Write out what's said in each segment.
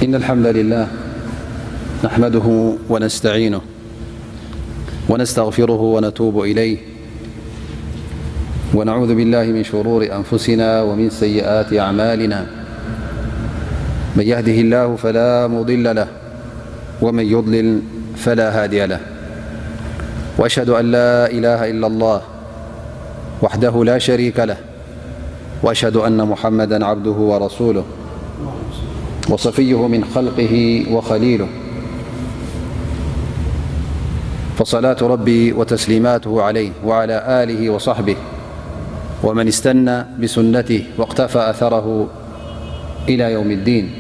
إن الحمد لله نحمده ونستعينه ونستغفره ونتوب إليه، ونعوذ بالله من شرور أنفسنا ومن سيئات أعمالنا. من يهده الله فلا مضل له، ومن يضلل فلا هادي له. وأشهد أن لا إله إلا الله وحده لا شريك له، وأشهد أن محمدا عبده ورسوله، وصفيه من خلقه وخليله، فصلاة ربي وتسليماته عليه وعلى آله وصحبه ومن استنى بسنته واقتفى أثره إلى يوم الدين.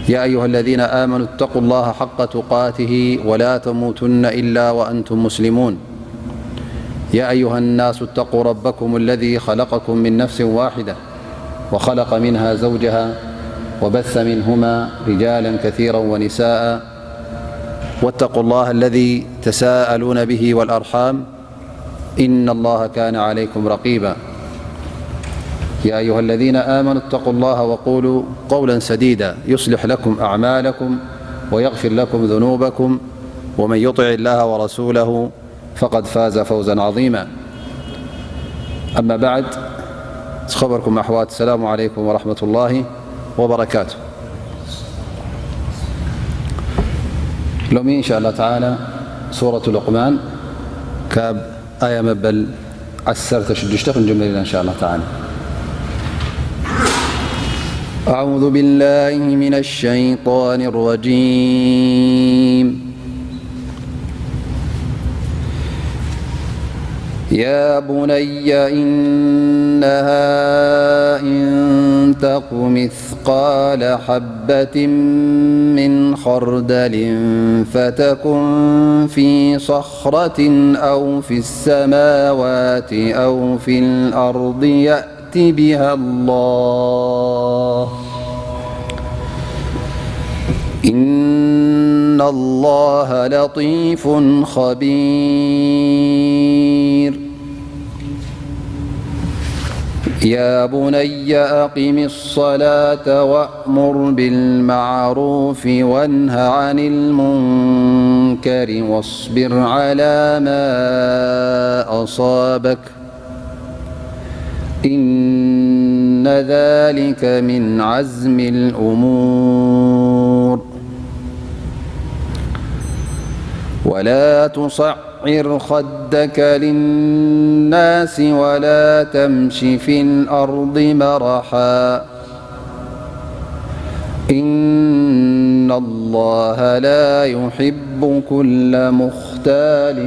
يا أيها الذين آمنوا اتقوا الله حق تقاته ولا تموتن إلا وأنتم مسلمون. يا أيها الناس اتقوا ربكم الذي خلقكم من نفس واحدة وخلق منها زوجها وبث منهما رجالا كثيرا ونساء، واتقوا الله الذي تساءلون به والأرحام، إن الله كان عليكم رقيبا. يا أيها الذين آمنوا اتقوا الله وقولوا قولا سديدا يصلح لكم أعمالكم ويغفر لكم ذنوبكم، ومن يطع الله ورسوله فقد فاز فوزا عظيما. أما بعد، ዝኸበርኩም ኣሕዋት፣ السلام عليكم ورحمة الله وبركاته. ሎሚ إن شاء الله تعالى ሱረቱ ሉቅማን ካብ ኣያ መበል ዓሰርተ ሽዱሽተ ክንጅምር ኢና إن شاء الله تعالى. أعوذ بالله من الشيطان الرجيم. يا بني إنها إن تك مثقال حبة من خردل فتكن في صخرة أو في السماوات أو في الأرض يأت بها الله، إن الله لطيف خبير. يا بني أقم الصلاة وأمر بالمعروف وانه عن المنكر واصبر على ما أصابك، إن ذلك من عزم الأمور. ولا تصعر خدك للناس ولا تمش في الأرض مرحا، إن الله لا يحب كل مختال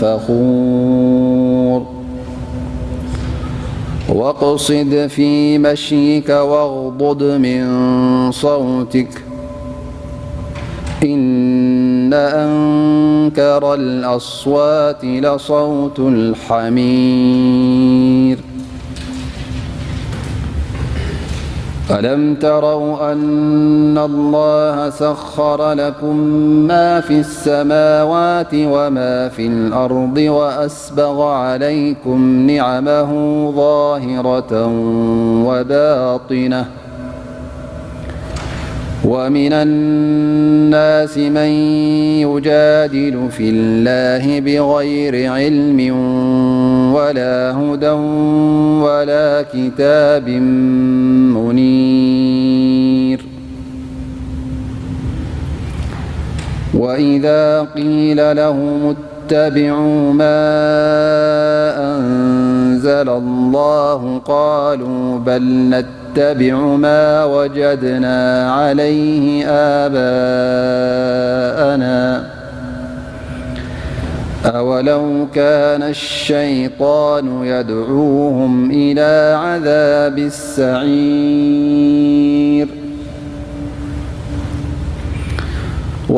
فخور. واقصد في مشيك واغضض من صوتك، إن أنكر الأصوات لصوت الحمير. ألم تروا أن الله سخر لكم ما في السماوات وما في الأرض وأسبغ عليكم نعمه ظاهرة وباطنة، ومن الناس من يجادل في الله بغير علم ولا هدى ولا كتاب منير. وإذا قيل لهم اتبعوا ما أنزل الله قالوا بل نتبع ما وجدنا عليه آباءنا أولو كان الشيطان يدعوهم إلى عذاب السعير.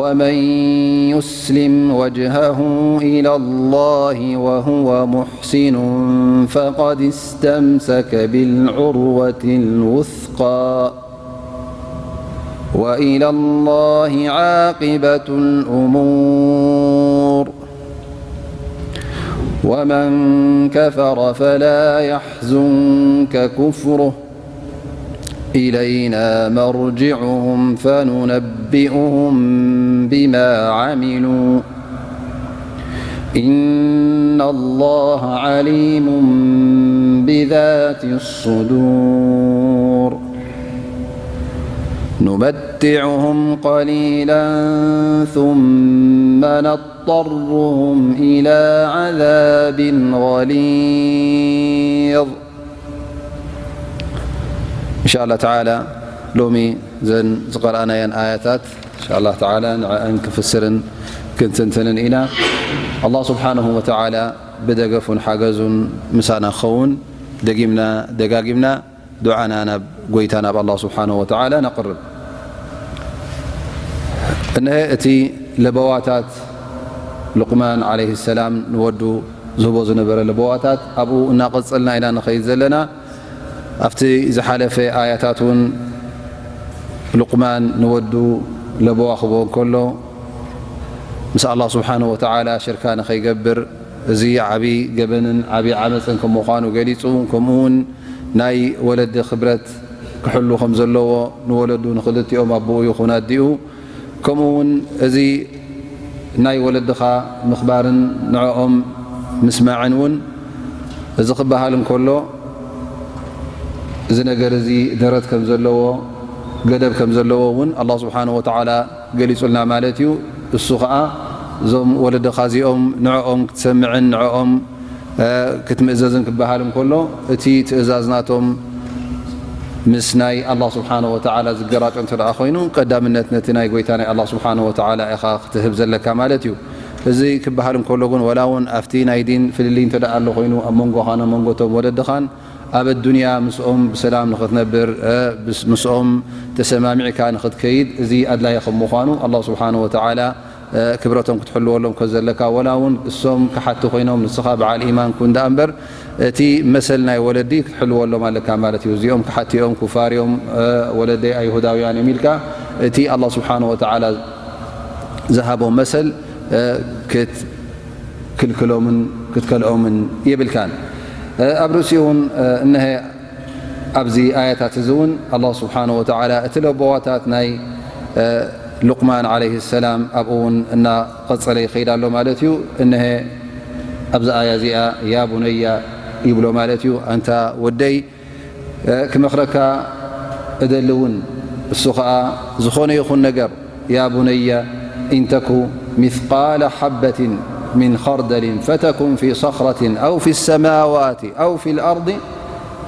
ومن يسلم وجهه إلى الله وهو محسن فقد استمسك بالعروة الوثقى، وإلى الله عاقبة الأمور. ومن كفر فلا يحزنك كفره، إلينا مرجعهم فننبئهم بما عملوا إن الله عليم بذات الصدور. نمتعهم قليلا ثم نضطرهم إلى عذاب غليظ. إن شاء الله تعالى ሎሚ ዘን ዝቐረኣናየን ኣያታት إن شاء الله تعالى ንዕአን ክፍስርን ክንትንትንን ኢና። ኣላህ ስብሓንሁ ወተዓላ ብደገፉን ሓገዙን ምሳና ክኸውን ደጊምና ደጋጊምና ዱዓና ናብ ጎይታ ናብ ኣላህ ስብሓንሁ ወተዓላ ነቕርብ። እነሀ እቲ ለበዋታት ሉቕማን ዓለይሂ ሰላም ንወዱ ዝህቦ ዝነበረ ለበዋታት ኣብኡ እናቐጸልና ኢና ንኸይድ ዘለና። ኣብቲ ዝሓለፈ ኣያታት እውን ሉቕማን ንወዱ ለበዋ ክህቦ እንከሎ ምስ ኣላህ ስብሓንሁ ወተዓላ ሽርካ ንኸይገብር እዚ ዓቢ ገበንን ዓቢ ዓመጽን ከም ምዃኑ ገሊጹ፣ ከምኡ እውን ናይ ወለዲ ክብረት ክሕሉ ከም ዘለዎ ንወለዱ ንኽልቲኦም ኣቦኡ ይኹን ኣዲኡ፣ ከምኡ እውን እዚ ናይ ወለድኻ ምኽባርን ንዕኦም ምስማዕን እውን እዚ ክበሃል እንከሎ እዚ ነገር እዚ ደረት ከም ዘለዎ ገደብ ከም ዘለዎ እውን ኣላህ ስብሓንሁ ወተዓላ ገሊጹልና ማለት እዩ። እሱ ኸኣ እዞም ወለድኻ እዚኦም ንዕኦም ክትሰምዕን ንዕኦም ክትምእዘዝን ክበሃል እንከሎ እቲ ትእዛዝ ናቶም ምስ ናይ ኣላህ ስብሓንሁ ወተዓላ ዝገራጮ እንተ ደኣ ኮይኑ ቀዳምነት ነቲ ናይ ጎይታ ናይ ኣላህ ስብሓንሁ ወተዓላ ኢኻ ክትህብ ዘለካ ማለት እዩ። እዚ ክበሃል እንከሎ ግን ወላ እውን ኣብቲ ናይ ዲን ፍልልይ እንተ ደኣ ኣሎ ኮይኑ ኣብ መንጎኻን ኣብ መንጎቶም ወለድኻን ኣብ ኣዱንያ ምስኦም ብሰላም ንኽትነብር ምስኦም ተሰማሚዕካ ንኽትከይድ እዚ ኣድላይ ከም ምዃኑ ኣላህ ስብሓንሁ ወተዓላ ክብረቶም ክትሕልወሎም ከዘለካ ወላ እውን እሶም ክሓቲ ኮይኖም ንስኻ በዓል ኢማን ኩን ደኣ እምበር እቲ መሰል ናይ ወለዲ ክትሕልወሎም ኣለካ ማለት እዩ። እዚኦም ክሓቲኦም ኩፋር እዮም ወለደይ ኣይሁዳውያን እዮም ኢልካ እቲ ኣላህ ስብሓንሁ ወተዓላ ዝሃቦም መሰል ክትክልክሎምን ክትከልኦምን የብልካን። ኣብ ርእሲኡ እውን እነሀ ኣብዚ ኣያታት እዚ እውን ኣላህ ስብሓንሁ ወተዓላ እቲ ለበዋታት ናይ ሉቅማን ዓለይሂ ሰላም ኣብኡ እውን እናቐጸለ ይኸይድ ኣሎ ማለት እዩ። እነሀ ኣብዚ ኣያ እዚኣ ያ ቡነያ ይብሎ ማለት እዩ። ኣንታ ወደይ ክመኽረካ እደሊ እውን እሱ ኸኣ ዝኾነ ይኹን ነገር يا بني إن تك مثقال حبة من خردل فتكن في صخرة أو في السماوات أو في الأرض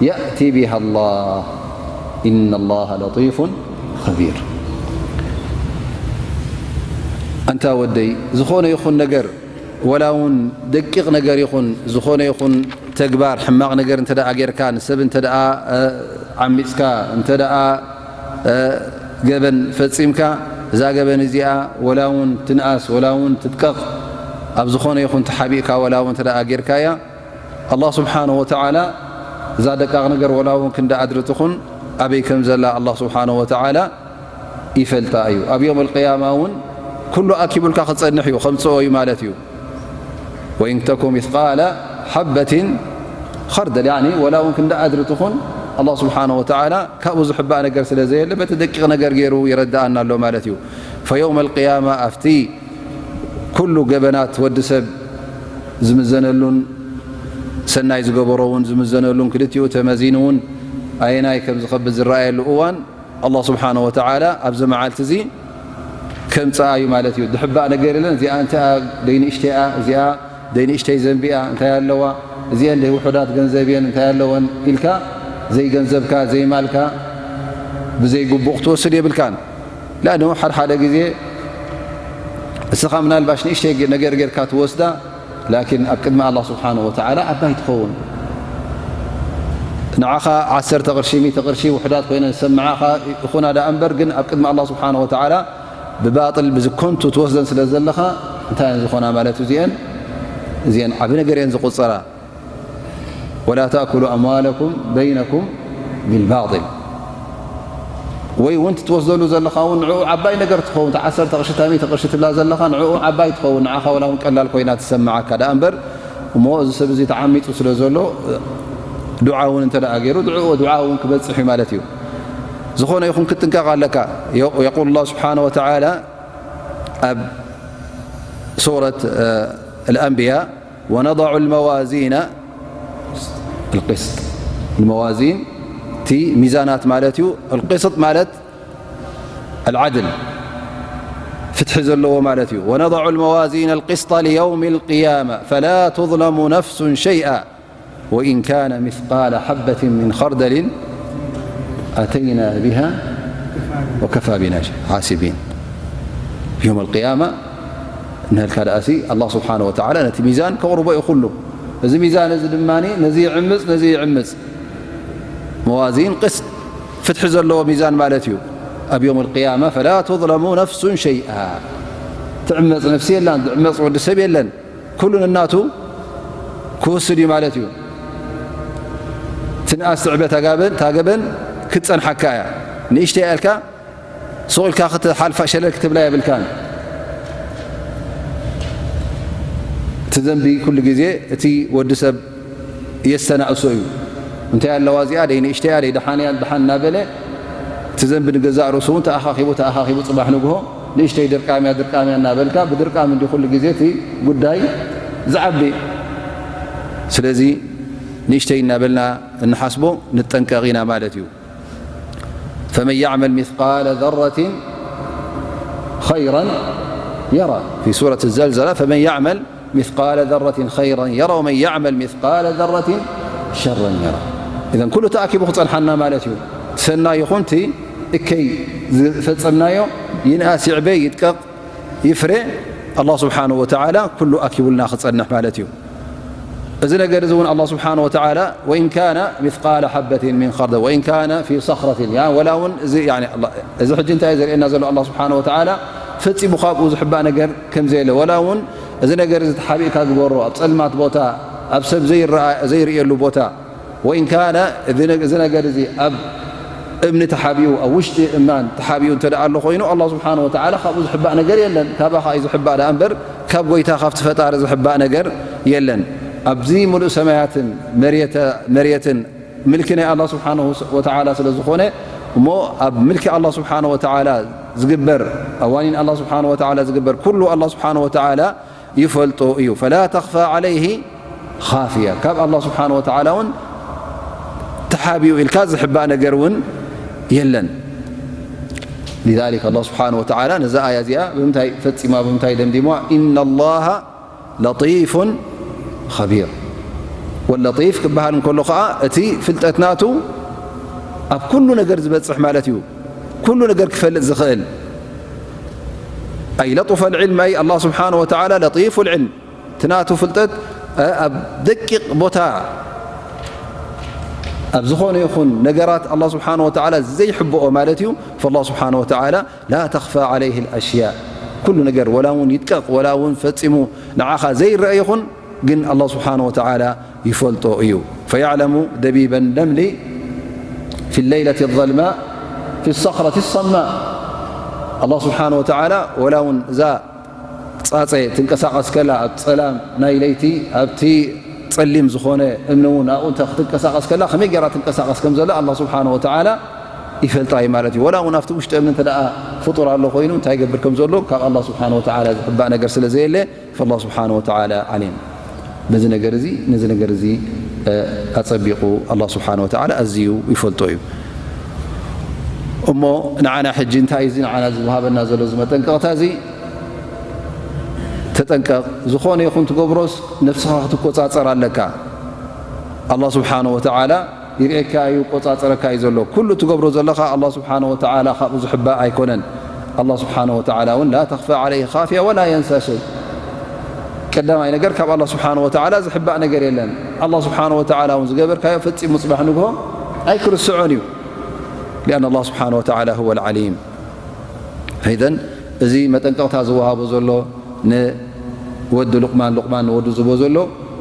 يأت بها الله إن الله لطيف خبير። ኣንታ ወደይ ዝኾነ ይኹን ነገር ወላ እውን ደቂቕ ነገር ይኹን ዝኾነ ይኹን ተግባር ሕማቕ ነገር እንተ ደኣ ጌርካ ንሰብ እንተ ደኣ ዓሚጽካ እንተ ደኣ ገበን ፈጺምካ እዛ ገበን እዚኣ ወላ እውን ትንኣስ ወላ እውን ትድቀቕ ኣብ ዝኾነ ይኹን ተሓቢእካ ወላ እውን እንተ ደኣ ጌርካያ ኣላህ ስብሓንሁ ወተዓላ እዛ ደቃቕ ነገር ወላ እውን ክንዲ ኣድሪ ትኹን ኣበይ ከም ዘላ ኣላህ ስብሓንሁ ወተዓላ ይፈልጣ እዩ። ኣብ ዮም ኣልቅያማ እውን ኩሉ ኣኪቡልካ ክጸንሕ እዩ ከምጽኦ እዩ ማለት እዩ። ወኢን ተኩ ሚስቃለ ሓበትን ኸርደል ያኒ ወላ እውን ክንዲ ኣድሪ ትኹን ኣላህ ስብሓንሁ ወተዓላ ካብኡ ዝሕባእ ነገር ስለ ዘየለ በቲ ደቂቕ ነገር ገይሩ ይረድኣና ኣሎ ማለት እዩ። ፈየውም ኣልቅያማ ኣብቲ ኩሉ ገበናት ወዲ ሰብ ዝምዘነሉን ሰናይ ዝገበሮ እውን ዝምዘነሉን ክልቲኡ ተመዚኑ እውን ኣየናይ ከም ዝኸብድ ዝረኣየሉ እዋን ኣላህ ስብሓንሁ ወተዓላ ኣብዚ መዓልቲ እዚ ከምፅኣ እዩ ማለት እዩ። ዝሕባእ ነገር የለን። እዚኣ እንታይ እያ ደይንእሽተይ እያ፣ እዚኣ ደይንእሽተይ ዘንቢ እያ፣ እንታይ ኣለዋ፣ እዚአን ደይ ውሑዳት ገንዘብ እየን እንታይ ኣለወን ኢልካ ዘይገንዘብካ ዘይማልካ ብዘይግቡእ ክትወስድ የብልካን። ላእንኡ ሓደ ሓደ ግዜ እስኻ ምናልባሽ ንእሽተይ ነገር ጌርካ ትወስዳ ላኪን ኣብ ቅድሚ ኣላህ ስብሓንሁ ወተዓላ ዓባይ ትኸውን። ንዓኻ ዓሰርተ ቅርሺ ሚእቲ ቅርሺ ውሑዳት ኮይነን ዝሰምዓኻ ይኹና ደኣ እምበር ግን ኣብ ቅድሚ ኣላህ ስብሓንሁ ወተዓላ ብባጥል ብዝኮንቱ ትወስደን ስለ ዘለኻ እንታይ እየን ዝኾና ማለት እዩ እዚአን እዚአን ዓቢ ነገር እየን ዝቁፀራ። ወላ ተእኩሉ ኣምዋለኩም በይነኩም ቢልባጢል። ወይ እውን ትወስደሉ ዘለኻ እውን ንዕኡ ዓባይ ነገር ትኸውን እታ ዓሰርተ ቅርሺ እታ ሚእቲ ቅርሺ ትብላ ዘለኻ ንዕኡ ዓባይ ትኸውን ንዓኻ ወላ እውን ቀላል ኮይና ትሰምዓካ ደኣ እምበር እሞ እዚ ሰብ እዚ ተዓሚፁ ስለ ዘሎ ዱዓ እውን እንተ ደኣ ገይሩ ድዕኡ ዱዓ እውን ክበፅሕ እዩ ማለት እዩ። ዝኾነ ይኹን ክትጥንቀቕ ኣለካ። የቁል ላ ስብሓነ ወተዓላ ኣብ ሱረት ኣልኣንብያ፣ ወነضዑ ልመዋዚነ ልቅስጥ፣ ልመዋዚን እቲ ሚዛናት ማለት እዩ። ልቅስጥ ማለት ኣልዓድል ፍትሒ ዘለዎ ማለት እዩ። ወነضዑ ልመዋዚነ ልቅስጠ ሊየውም ልቅያማ ፈላ ቱظለሙ ነፍሱን ሸይኣ ወኢን ካነ ሚስቃለ ሓበትን ምን ኸርደልን ኣተይና ብሃ ወከፋ ቢና ሓሲቢን። ዮም ኣልቅያማ ንህልካ ደኣሲ ኣላ ስብሓነ ወተዓላ ነቲ ሚዛን ከቕርቦ እዩ ኩሉ። እዚ ሚዛን እዚ ድማ ነዚ ይዕምፅ፣ ነዚ ይዕምፅ። መዋዚን ቅስጥ ፍትሒ ዘለዎ ሚዛን ማለት እዩ። ኣብ ዮም ኣልቅያማ ፈላ ቱظለሙ ነፍሱን ሸይኣ። ትዕመፅ ነፍሲ የላን፣ ዝዕመፅ ወዲ ሰብ የለን። ኩሉ ንናቱ ክወስድ እዩ ማለት እዩ። ትንኣስ ትዕበ ታጋበን ታገበን ክትጸንሓካ እያ። ንእሽተይ ኣልካ ሱቕ ኢልካ ክትሓልፋ ሸለል ክትብላ የብልካን። እቲ ዘንቢ ኩሉ ግዜ እቲ ወዲ ሰብ የስተናእሶ እዩ። እንታይ ኣለዋ እዚኣ ደይ ንእሽተያ ደይ ደሓንያ ደሓን እናበለ እቲ ዘንቢ ንገዛእ ርእሱ እውን ተኣኻኺቡ ተኣኻኺቡ ጽባሕ ንግሆ ንእሽተይ ድርቃምያ ድርቃምያ እናበልካ ብድርቃም እንዲ ኩሉ ግዜ እቲ ጉዳይ ዝዓቢ። ስለዚ ንእሽተይ እናበልና እንሓስቦ ንጠንቀቕ ኢና ማለት እዩ። فمن يعمل مثقال ذرة خيرا يره في سورة الزلزلة، فمن يعمل مثقال ذرة خيرا يره ومن يعمل مثقال ذرة شرا يره. إذن ኩሉ ተኣኪቡ ክጸንሓና ማለት እዩ። ሰናይ ይኹን እቲ እከይ ዝፈጸምናዮ ይንኣስ ይዕበ ይድቀቕ ይፍረ ኣላህ ስብሓንሁ ወተዓላ ኩሉ ኣኪቡልና ክጸንሕ ማለት እዩ። እዚ ነገር እዚ እውን ኣላህ ስብሓንሁ ወተዓላ ወኢን ካነ ሚስቃለ ሓበትን ሚን ኸርደል ወኢን ካነ ፊ ሰኽረትን ያ ወላ እውን እዚ ያኒ ኣላ- እዚ ሕጂ እንታይ እዩ ዘርእየና ዘሎ ኣላህ ስብሓንሁ ወተዓላ ፈጺሙ ካብኡ ዝሕባእ ነገር ከም ዘየለ ወላ እውን እዚ ነገር እዚ ተሓቢእካ ግበሮ ኣብ ጸልማት ቦታ ኣብ ሰብ ዘይረኣ- ዘይርእየሉ ቦታ ወኢን ካነ እዚ ነገ- እዚ ነገር እዚ ኣብ እምኒ ተሓቢኡ ኣብ ውሽጢ እማን ተሓቢኡ እንተ ደኣ ኣሎ ኮይኑ ኣላህ ስብሓንሁ ወተዓላ ካብኡ ዝሕባእ ነገር የለን። ካባኻ እዩ ዝሕባእ ደኣ እምበር ካብ ጎይታ ካብቲ ፈጣሪ ዝሕባእ ነገር የለን። ኣብዚ ሙሉእ ሰማያትን መሬተ- መሬትን ምልኪ ናይ ኣላህ ስብሓንሁ ወተዓላ ስለ ዝኾነ እሞ ኣብ ምልኪ ኣላህ ስብሓንሁ ወተዓላ ዝግበር ኣዋኒን ኣላህ ስብሓንሁ ወተዓላ ዝግበር ኩሉ ኣላህ ስብሓንሁ ወተዓላ ይፈልጦ እዩ። ፈላ ተኽፋ ዓለይሂ ኻፍያ። ካብ ኣላህ ስብሓንሁ ወተዓላ እውን ተሓቢኡ ኢልካ ዝሕባእ ነገር እውን የለን። ሊዛሊክ ኣላህ ስብሓንሁ ወተዓላ ነዛ ኣያ እዚኣ ብምንታይ ፈጺማ ብምንታይ ደምዲምዋ? ኢነ ላሃ ለጢፉን ኸቢር። ወለጢፍ ክበሃል እንከሎ ኸዓ እቲ ፍልጠት ናቱ ኣብ ኩሉ ነገር ዝበጽሕ ማለት እዩ። ኩሉ ነገር ክፈልጥ ዝኽእል ኣይ ለጡፈ ልዕልም ኣይ ኣላህ ስብሓንሁ ወተዓላ ለጢፉ ልዕልም እቲ ናቱ ፍልጠት ኣብ ደቂቕ ቦታ ኣብ ዝኾነ ይኹን ነገራት ኣላህ ስብሓንሁ ወተዓላ ዘይሕብኦ ማለት እዩ። ፈላህ ስብሓንሁ ወተዓላ ላ ተኽፋ ዓለይህ ልኣሽያእ ኩሉ ነገር ወላ እውን ይድቀቕ ወላ እውን ፈጺሙ ንዓኻ ዘይረአ ይኹን ግን ኣላህ ስብሓንሁ ወተዓላ ይፈልጦ እዩ። ፈያዕለሙ ደቢበ ነምሊ ፊ ለይለት ظልማእ ፊ ሰኽረት ሰማእ ኣላህ ስብሓንሁ ወተዓላ ወላ እውን እዛ ጻጸ ትንቀሳቐስ ከላ ኣብ ጸላም ናይ ለይቲ ኣብቲ ጸሊም ዝኾነ እምኒ እውን ኣብኡ እንተ ክትንቀሳቐስ ከላ ከመይ ገይራ ትንቀሳቐስ ከም ዘላ ኣላህ ስብሓንሁ ወተዓላ ይፈልጣ እዩ ማለት እዩ። ወላ እውን ኣብቲ ውሽጢ እምኒ እንተ ደኣ ፍጡር ኣሎ ኮይኑ እንታይ ይገብር ከም ዘሎ ካብ ኣላህ ስብሓንሁ ወተዓላ ዝሕባእ ነገር ስለ ዘየለ ፈላህ ስብሓንሁ ወተዓላ ዓሊም በዚ ነገር እዚ ነዚ ነገር እዚ ኣጸቢቑ ኣላህ ስብሓንሁ ወተዓላ ኣዝዩ ይፈልጦ እዩ። እሞ ንዓና ሕጂ እንታይ እዚ ንዓና ዝወሃበና ዘሎ እዚ መጠንቀቕታ እዚ ተጠንቀቕ። ዝኾነ ይኹን ትገብሮስ ነፍስኻ ክትቆጻጸር ኣለካ። ኣላህ ስብሓንሁ ወተዓላ ይርእየካ እዩ፣ ቆጻጸረካ እዩ ዘሎ። ኩሉ ትገብሮ ዘለኻ ኣላህ ስብሓንሁ ወተዓላ ካብኡ ዝሕባእ ኣይኮነን። ኣላህ ስብሓንሁ ወተዓላ እውን ላ ተኽፋ ዓለይህ ኻፍያ ወላ የንሳ ሸይ። ቀዳማይ ነገር ካብ ኣላህ ስብሓንሁ ወተዓላ ዝሕባእ ነገር የለን። ኣላህ ስብሓንሁ ወተዓላ እውን ዝገበርካዮ ፈጺሙ ጽባሕ ንግሆ ኣይክርስዖን እዩ። ሊኣን ኣላህ ስብሓንሁ ወተዓላ ሁወ ልዓሊም። ፈኢዘን እዚ መጠንቀቕታ ዝወሃቦ ዘሎ ንወዲ ሉቕማን፣ ሉቕማን ንወዱ ዝቦ ዘሎ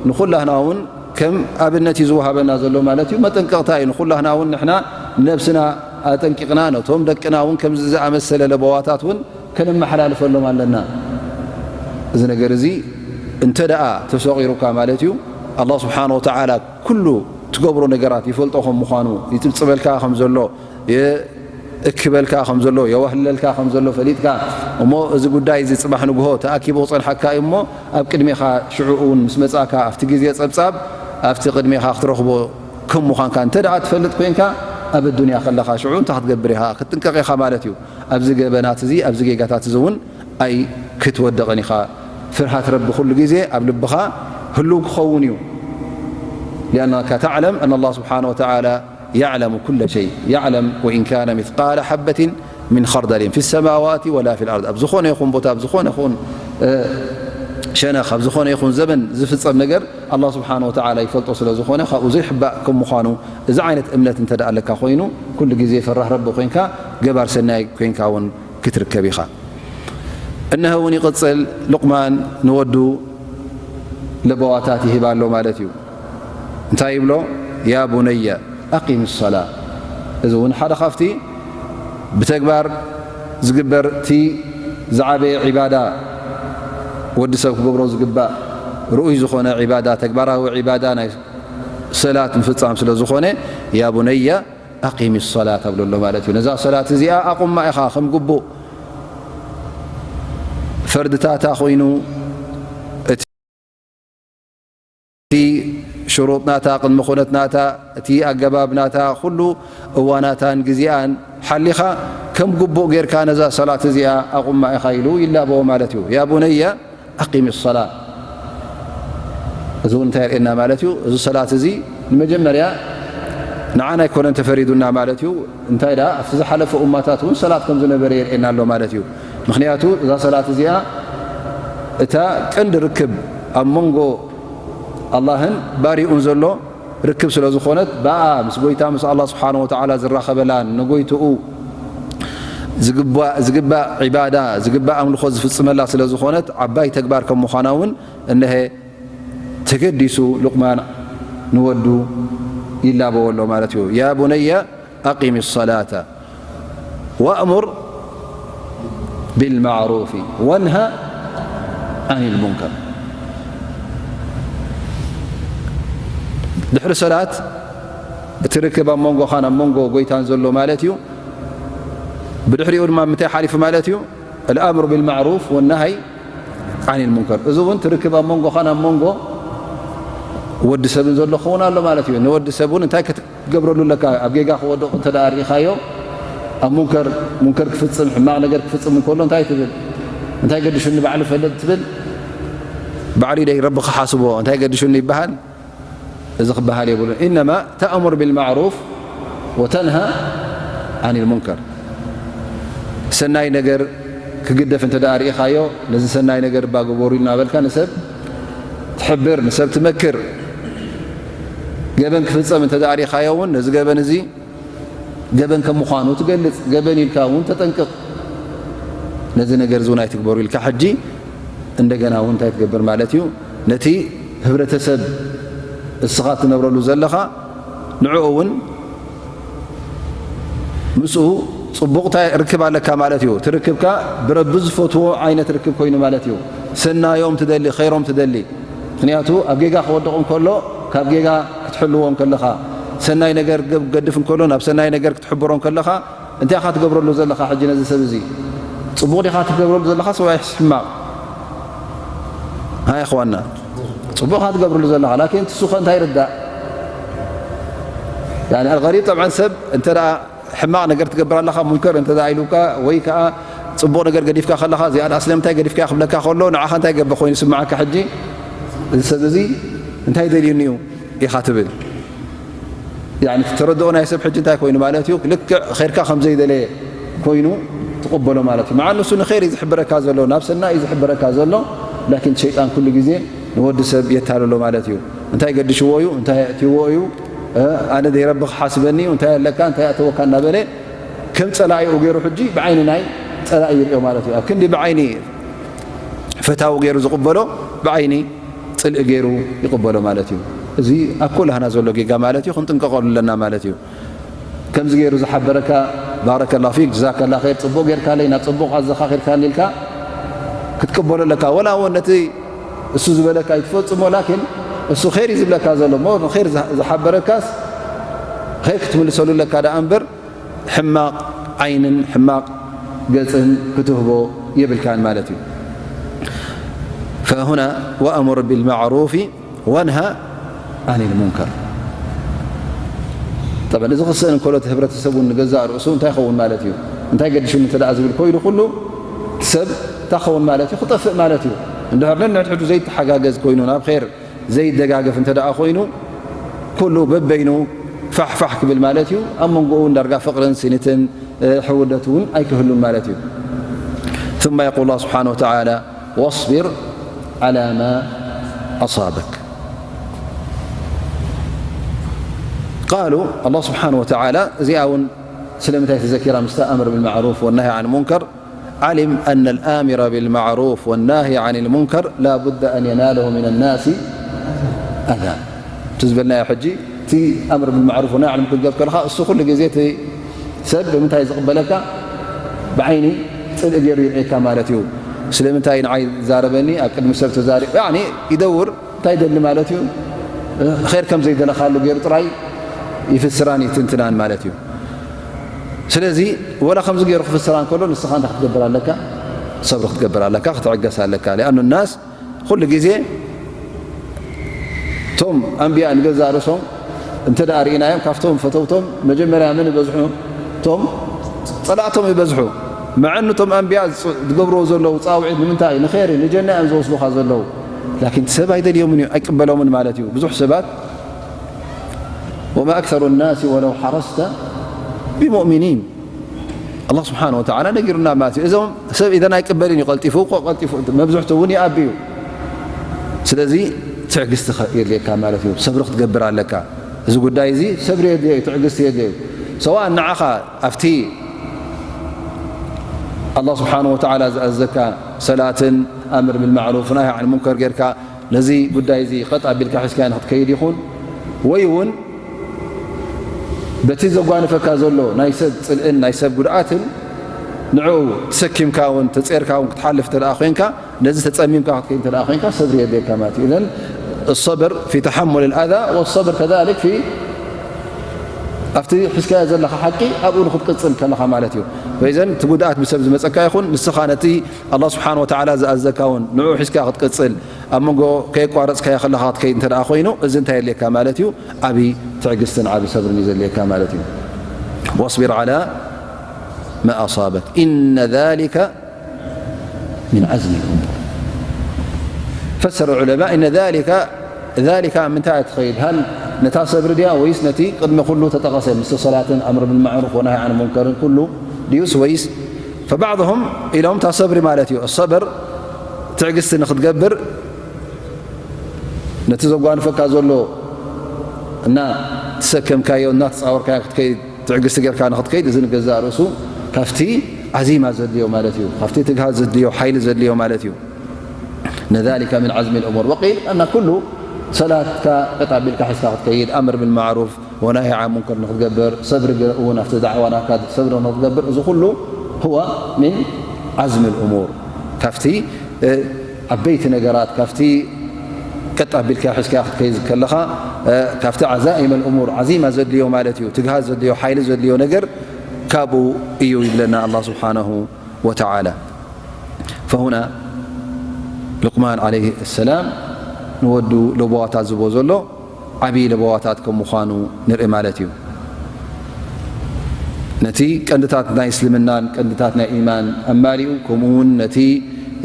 ንኹላህና እውን ከም ኣብነት እዩ ዝወሃበና ዘሎ ማለት እዩ። መጠንቀቕታ እዩ። ንኹላህና እውን ንሕና ነብስና ኣጠንቂቕና ነቶም ደቅና እውን ከምዚ ዝኣመሰለ ለበዋታት እውን ከነመሓላልፈሎም ኣለና። እዚ ነገር እዚ እንተ ደኣ ተሰቒሩካ ማለት እዩ፣ ኣላህ ስብሓነ ወተዓላ ኩሉ ትገብሮ ነገራት ይፈልጦ ከም ምዃኑ፣ ይጽብጽበልካ ከም ዘሎ፣ የ-፣ እክበልካ ከም ዘሎ፣ የዋህለልካ ከም ዘሎ ፈሊጥካ፣ እሞ እዚ ጉዳይ እዚ ጽባሕ ንግሆ ተኣኪቡ ክጸንሓካ እዩ እሞ፣ ኣብ ቅድሜኻ ሽዑ እውን ምስ መጻእካ፣ ኣብቲ ግዜ ጸብጻብ፣ ኣብቲ ቅድሜኻ ክትረኽቦ ከም ምዃንካ እንተ ደኣ ትፈልጥ ኮይንካ፣ ኣብ ኣዱንያ ከለኻ ሽዑ እንታይ ክትገብር ኢኻ? ክትጥንቀቕ ኢኻ ማለት እዩ። ኣብዚ ገበናት እዚ፣ ኣብዚ ጌጋታት እዚ እውን ኣይ ክትወድቕን ኢኻ። ፍርሃት ረቢ ኩሉ ግዜ ኣብ ልብኻ ህሉው ክኸውን እዩ። لأنك تعلم أن الله سبحانه وتعالى يعلم كل شيء، يعلم وإن كان مثقال حبة من خردل في السماوات ولا في الأرض። ኣብ ዝኾነ ይኹን ቦታ፣ ኣብ ዝኾነ ይኹን፣ እ፣ ሸነኽ፣ ኣብ ዝኾነ ይኹን ዘበን ዝፍጸም ነገር ኣላህ ስብሓነ ወተዓላ ይፈልጦ ስለ ዝኾነ፣ ካብኡ ዘይሕባእ ከም ምዃኑ፣ እዚ ዓይነት እምነት እንተ ደኣ ኣለካ ኮይኑ፣ ኩሉ ግዜ ፈራህ ረቢ ኮይንካ፣ ገባር ሰናይ ኮይንካ እውን ክትርከብ ኢኻ። እነሀ እውን ይቕጽል፣ ሉቕማን ንወዱ ለበዋታት ይህብ ኣሎ ማለት እዩ። እንታይ ይብሎ? ያ ቡነየ ኣቂም ሰላ። እዚ እውን ሓደ ካብቲ ብተግባር ዝግበር፣ እቲ ዝዓበየ ዒባዳ፣ ወዲ ሰብ ክገብሮ ዝግባእ ርኡይ ዝኾነ ዒባዳ፣ ተግባራዊ ዒባዳ ናይ ሰላት ምፍጻም ስለ ዝኾነ፣ ያ ቡነየ ኣቂም ሰላት ኣብሎ ኣሎ ማለት እዩ። ነዛ ሰላት እዚኣ ኣቑማ ኢኻ ከም ግቡእ ፈርድታታ ኮይኑ፣ እቲ ሽሩጥ ናታ፣ ቅድመ ኩነት ናታ፣ እቲ ኣገባብ ናታ፣ ኩሉ እዋናታን ግዜኣን ሓሊኻ ከም ግቡእ ጌርካ ነዛ ሰላት እዚኣ ኣቑማ ኢኻ ኢሉ ይላበዎ ማለት እዩ። ያ ቡነየ ኣቂም ሰላ። እዚ እውን እንታይ የርእየና ማለት እዩ? እዚ ሰላት እዚ ንመጀመርያ ንዓና ኣይኮነን ተፈሪዱና ማለት እዩ። እንታይ ደኣ፣ ኣብቲ ዝሓለፈ ኡማታት እውን ሰላት ከም ዝነበረ የርእየና ኣሎ ማለት እዩ። ምኽንያቱ እዛ ሰላት እዚኣ እታ ቀንዲ ርክብ ኣብ መንጎ ኣላህን ባሪኡን ዘሎ ርክብ ስለ ዝኾነት፣ ብኣ ምስ ጎይታ፣ ምስ ኣላህ ስብሓነ ወተዓላ ዝራኸበላን ንጎይትኡ ዝግባእ፣ ዝግባእ ዒባዳ፣ ዝግባእ ኣምልኾ ዝፍጽመላ ስለ ዝኾነት፣ ዓባይ ተግባር ከም ምዃና እውን እነሀ ተገዲሱ ሉቅማን ንወዱ ይላበዎ ኣሎ ማለት እዩ። ያ ቡነየ ኣቂም ሰላተ ወእሙር ቢልማዕሩፊ ወንሃ ዓኒል ሙንከር። ድሕሪ ሰላት እቲ ርክብ ኣብ መንጎኻን ኣብ መንጎ ጎይታን ዘሎ ማለት እዩ። ብድሕሪኡ ድማ ምንታይ ሓሊፉ ማለት እዩ? الأمر بالمعروف والنهي عن المنكر። እዚ እውን ትርክብ ኣብ መንጎኻን ኣብ መንጎ ወዲ ሰብን ዘሎ ክኸውን ኣሎ ማለት እዩ። ንወዲ ሰብ እውን እንታይ ክትገብረሉ ኣለካ? ኣብ ጌጋ ክወድቕ እንተ ደኣ ርኢኻዮ፣ ኣብ ሙንከር፣ ሙንከር ክፍጽም፣ ሕማቕ ነገር ክፍጽም እንከሎ እንታይ ትብል? እንታይ ገዲሹኒ ባዕሉ ፈልጥ ትብል? ባዕሉ ኢደይ ረቢ ክሓስቦ፣ እንታይ ገዲሹኒ ይበሃል? እዚ ክበሃል የብሉን። ኢነማ ተእሙር ቢልማዕሩፍ ወተንሃ ዓኒል ሙንከር። ሰናይ ነገር ክግደፍ እንተ ደኣ ርኢኻዮ፣ ነዚ ሰናይ ነገር እባ ግበሩ እናበልካ ንሰብ ትሕብር፣ ንሰብ ትመክር። ገበን ክፍጸም እንተ ደኣ ርኢኻዮ እውን፣ ነዚ ገበን እዚ ገበን ከም ምዃኑ ትገልጽ፣ ገበን ኢልካ እውን ተጠንቅቕ። ነዚ ነገር እዚ እውን ኣይትግበሩ ኢልካ ሕጂ እንደገና እውን እንታይ ትገብር ማለት እዩ? ነቲ ህብረተሰብ እስኻ ትነብረሉ ዘለኻ ንዕኡ እውን ምስኡ ጽቡቕ ታይ ርክብ ኣለካ ማለት እዩ። እቲ ርክብካ ብረቢ ዝፈትዎ ዓይነት ርክብ ኮይኑ ማለት እዩ። ሰናዮም ትደሊ፣ ኸይሮም ትደሊ። ምኽንያቱ ኣብ ጌጋ ክወድቕ እንከሎ ካብ ጌጋ ክትሕልዎ እንከለኻ፣ ሰናይ ነገር ገ-፣ ገድፍ እንከሎ ናብ ሰናይ ነገር ክትሕብሮ እንከለኻ፣ እንታይ ኢኻ ትገብረሉ ዘለኻ ሕጂ ነዚ ሰብ እዚ? ጽቡቕ ዲኻ ትገብረሉ ዘለኻስ ወይስ ሕማቕ? ሃይ ኣኽዋና፣ ጽቡቕ ኢኻ ትገብረሉ ዘለኻ፣ ላኪን እሱ ኸ እንታይ ይርዳእ? ያኒ ኣልገሪብ ጠብዓን ሰብ እንተ ደኣ ሕማቕ ነገር ትገብር ኣለኻ፣ ሙንከር እንተ ደኣ ኢሉካ ወይ ከኣ ጽቡቕ ነገር ገዲፍካ ከለኻ፣ እዚኣ ደኣ ስለምንታይ ገዲፍካያ ክብለካ ከሎ፣ ንዓኻ እንታይ ገበ ኮይኑ ይስምዓካ ሕጂ? እዚ ሰብ እዚ እንታይ ደልዩኒ እዩ ኢኻ ትብል። ያኒ፣ እቲ ተረድኦ ናይ ሰብ ሕጂ እንታይ ኮይኑ ማለት እዩ? ልክዕ ኸይርካ ከም ዘይደለየ ኮይኑ ትቕበሎ ማለት እዩ። መዓ ንሱ ንኸይር እዩ ዝሕብረካ ዘሎ፣ ናብ ሰናይ እዩ ዝሕብረካ ዘሎ። ላኪን ሸይጣን ኩሉ ግዜ ንወዲ ሰብ የታልሎ ማለት እዩ። እንታይ ገዲሽዎ እዩ? እንታይ ኣእትይዎ እዩ? እ፣ ኣነ ደይ ረቢ ክሓስበኒ እዩ? እንታይ ኣለካ? እንታይ ኣእተወካ? እናበለ ከም ጸላኢኡ ገይሩ ሕጂ ብዓይኒ ናይ ጸላኢ ይርእዮ ማለት እዩ። ኣብ ክንዲ ብዓይኒ ፈታዊ ገይሩ ዝቕበሎ፣ ብዓይኒ ጽልኢ ገይሩ ይቕበሎ ማለት እዩ። እዚ ኣብ ኩላህና ዘሎ ጌጋ ማለት እዩ፣ ክንጥንቀቐሉ ኣለና ማለት እዩ። ከምዚ ገይሩ ዝሓበረካ፣ ባረከላሁ ፊክ፣ ጀዛከላ ኸይር፣ ጽቡቕ ጌርካለይ፣ ናብ ጽቡቕ ኣዘኻኺርካኒ ኢልካ ክትቅበሎ ኣለካ። ወላ እውን ነቲ እሱ ዝበለካ ኣይትፈጽሞ፣ ላኪን እሱ ኸይር እዩ ዝብለካ ዘሎ እሞ፣ ንኸይር ዝሓ-፣ ዝሓበረካስ ኸይር ክትምልሰሉ ኣለካ ደኣ እምበር፣ ሕማቕ ዓይንን ሕማቕ ገጽን ክትህቦ የብልካን ማለት እዩ። فهنا وأمر بالمعروف وانهى عن المنكر. ጠብዓ እዚ ክስእን እንከሎ እቲ ህብረተሰብ እውን ንገዛእ ርእሱ እንታይ ይኸውን ማለት እዩ? እንታይ ገዲሹኒ እንተ ደኣ ዝብል ኮይኑ ኩሉ ሰብ እንታይ ክኸውን ማለት እዩ? ክጠፍእ ማለት እዩ። እንድሕር ነንሕድሕዱ ዘይተሓጋገዝ ኮይኑ ናብ ኸይር ዘይደጋገፍ እንተ ደኣ ኮይኑ ኩሉ በበይኑ ፋሕፋሕ ክብል ማለት እዩ። ኣብ መንጎኡ እንዳርጋ ፍቕርን ሲኒትን ሕውደት እውን ኣይክህሉን ማለት እዩ። ثم يقول الله سبحانه وتعالى واصبر على ما أصابك. قالوا الله سبحانه وتعالى እዚኣ እውን ስለምንታይ ተዘኪራ ምስታ أمر بالمعروف والنهي عن المنكر علم أن الآمر بالمعروف والناهي عن المنكر لا بد أن يناله من الناس أذى. እቲ ዝበልናዮ ሕጂ እቲ أمر بالمعروف والنهي عن المنكر ክትገብር ከለኻ እሱ ኩሉ ግዜ እቲ ሰብ ብምንታይ ዝቕበለካ ብዓይኒ ጽልኢ ገይሩ ይርእየካ ማለት እዩ። ስለምንታይ ንዓይ ዛረበኒ ኣብ ቅድሚ ሰብ ተዛሪ ያኒ ይደውር እንታይ ይደሊ ማለት እዩ። ኸይር ከም ዘይደለኻሉ ገይሩ ጥራይ ይፍስራን ይትንትናን ማለት እዩ። ስለዚ ወላ ከምዚ ገይሩ ክፍስራ እንከሎ ንስኻ እንታይ ክትገብር ኣለካ? ሰብሪ ክትገብር ኣለካ፣ ክትዕገስ ኣለካ። لأن الناس ኩሉ ግዜ እቶም ኣንብያ ንገዛእ ርእሶም እንተ ደኣ ርኢናዮም ካብቶም ፈተውቶም መጀመርያ መን ይበዝሑ? እቶም ጸላእቶም ይበዝሑ። መዐ እቶም ኣንብያ ዝገብርዎ ዘለዉ ጻውዒት ንምንታይ ንኸይሪ ንጀና እዮም ዝወስዱኻ ዘለዉ። ላኪን ሰብ ኣይደልዮምን እዩ ኣይቅበሎምን ማለት እዩ። ብዙሕ ሰባት وما أكثر الناس ولو حرصت بمؤمنين. ኣላህ ስብሓን ወተዓላ ነጊሩና ማለት እዩ። እዞም ሰብ ኢዘን ኣይቅበልን እዩ ቀልጢፉ፣ እኮ ቀልጢፉ፣ መብዝሕቱ እውን ይኣቢ እዩ። ስለዚ ትዕግስቲ ከ-፣ የድልየካ ማለት እዩ። ሰብሪ ክትገብር ኣለካ። እዚ ጉዳይ እዚ ሰብሪ የድልዮ እዩ፣ ትዕግስቲ የድልዮ እዩ። ሰዋእ ንዓኻ ኣብቲ ኣላህ ስብሓን ወተዓላ ዝኣዘካ ሰላትን ኣምር ብልማዕሩፍ ናሂ ዓን ሙንከር ጌርካ ነዚ ጉዳይ እዚ ቀጥ ኣቢልካ ሒዝካዮ ንክትከይድ ይኹን፣ ወይ እውን በቲ ዘጓንፈካ ዘሎ ናይ ሰብ ጽልእን ናይ ሰብ ጉድኣትን ንዕኡ ተሰኪምካ እውን ተጼርካ እውን ክትሓልፍ እንተ ደኣ ኮይንካ፣ ነዚ ተጸሚምካ ክትከይድ እንተ ደኣ ኮይንካ፣ ሰብሪ የድልየካ ማለት እዩ። إذن الصبر في تحمل الأذى والصبر كذلك في ኣብቲ ሒዝካዮ ዘለኻ ሓቂ ኣብኡ ንክትቅጽል ከለኻ ማለት እዩ። فإذن እቲ ጉድኣት ብሰብ ዝመጸካ ይኹን፣ ንስኻ ነቲ ኣላህ ስብሓን ወተዓላ ዝኣዘካ እውን ንዕኡ ሒዝካ ክትቅጽል ኣብ መንጎ ከየቋረጽካዮ ከለኻ ክትከይድ እንተ ደኣ ኮይኑ፣ እዚ እንታይ የድልየካ ማለት እዩ? ዓቢ ትዕግስትን ዓቢ ሰብርን እዩ ዘድልየካ ማለት እዩ። واصبر على ما أصابك إن ذلك من عزم الأمور. فسر العلماء إن ذلك، ذلك ኣብ ምንታይ እያ ትኸይድ? هل ነታ ሰብሪ ድያ ወይስ ነቲ ቅድሚ ኩሉ ተጠቐሰ ምስቲ ሰላትን ኣምር ብልማዕሩፍ ወናሂ ዓን ሙንከርን ኩሉ ድዩስ ወይስ فبعضهم ኢሎም እታ ሰብሪ ማለት እዩ። الصبر ትዕግስቲ ንክትገብር ነቲ ዘጓንፈካ ዘሎ እና ትሰከምካዮ እና ትጻወርካዮ ክትከይድ ትዕግስቲ ጌርካ ንክትከይድ እዚ ንገዛእ ርእሱ ካብቲ ዓዚማ ዘድልዮ ማለት እዩ። ካብቲ ትግሃት ዘድልዮ ሓይሊ ዘድልዮ ማለት እዩ። إن ذلك من عزم الأمور وقيل أن ኩሉ ሰላትካ ቀጥ ኣቢልካ ሒዝካ ክትከይድ ኣምር ብልማዕሩፍ ወናሂ ዓን ሙንከር ንክትገብር፣ ሰብሪ እውን ኣብቲ ዳዕዋ ናትካ ሰብሪ ንክትገብር፣ እዚ ኩሉ هو من عزم الأمور ካብቲ ዓበይቲ ነገራት፣ ካብቲ ቀጥ ኣቢልካ ሒዝካ ክትከይድ ከለኻ ካብቲ ዓዛኢም الأمور ዓዚማ ዘድልዮ ማለት እዩ፣ ትግሃት ዘድልዮ፣ ሓይሊ ዘድልዮ ነገር ካብኡ እዩ ይብለና ኣላህ ስብሓነሁ ወተዓላ። فهنا ሉቅማን ዓለይሂ ሰላም ንወዱ ለበዋታት ዝቦ ዘሎ ዓብዪ ለበዋታት ከም ምዃኑ ንርኢ ማለት እዩ። ነቲ ቀንድታት ናይ እስልምናን ቀንድታት ናይ ኢማን ኣማሊኡ፣ ከምኡ እውን ነቲ፣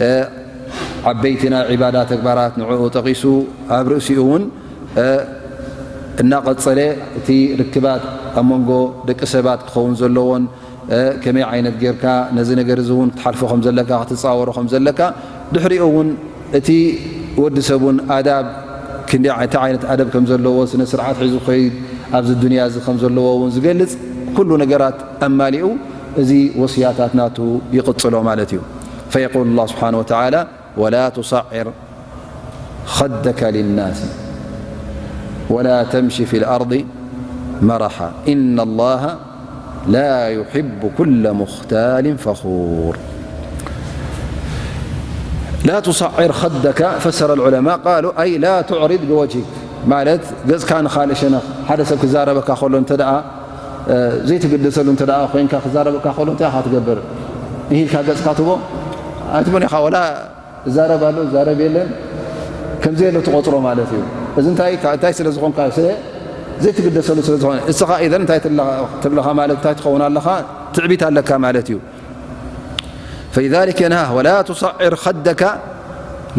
እ፣ ዓበይቲ ናይ ዒባዳ ተግባራት ንዕኡ ጠቒሱ፣ ኣብ ርእሲኡ እውን፣ እ፣ እናቐጸለ እቲ ርክባት ኣብ መንጎ ደቂ ሰባት ክኸውን ዘለዎን እ፣ ከመይ ዓይነት ጌርካ ነዚ ነገር እዚ እውን ክትሓልፎ ከም ዘለካ፣ ክትጻወሮ ከም ዘለካ፣ ድሕሪኡ እውን እቲ ወዲ ሰብ እውን ኣዳብ ክንደይ ዓይ-፣ እንታይ ዓይነት ኣደብ ከም ዘለዎ፣ ስነ ስርዓት ሒዙ ክኸይድ ኣብዚ ዱንያ እዚ ከም ዘለዎ እውን ዝገልጽ ኩሉ ነገራት ኣማሊኡ እዚ ወስያታት ናቱ ይቕጽሎ ማለት እዩ። فيقول الله سبحانه وتعالى ولا تصعر خدك للناس ولا تمش في الأرض مرحا إن الله لا يحب كل مختال فخور. لا تصعر خدك فسر العلماء قالوا أي لا تعرض بوجهك ማለት ገጽካ ንኻልእ ሸነኽ ሓደ ሰብ ክዛረበካ ከሎ እንተ ደኣ ዘይትግደሰሉ እንተ ደኣ ኮይንካ ክዛረበካ ከሎ እንታይ ኢኻ ትገብር? ኢሂልካ ገጽካ ትቦ ኣይትቦን ኢኻ። ወላ እዛረብ ኣሎ እዛረብ የለን ከምዘየሎ ትቆጽሮ ማለት እዩ። እዚ እንታይ እንታይ ስለ ዝኾንካ ስለ ዘይትግደሰሉ ስለ ዝኾነ እስኻ ኢዘን እንታይ ትብለኻ ማለት እንታይ ትኸውን ኣለኻ? ትዕቢት ኣለካ ማለት እዩ። فلذلك ينهاه ولا تصعر خدك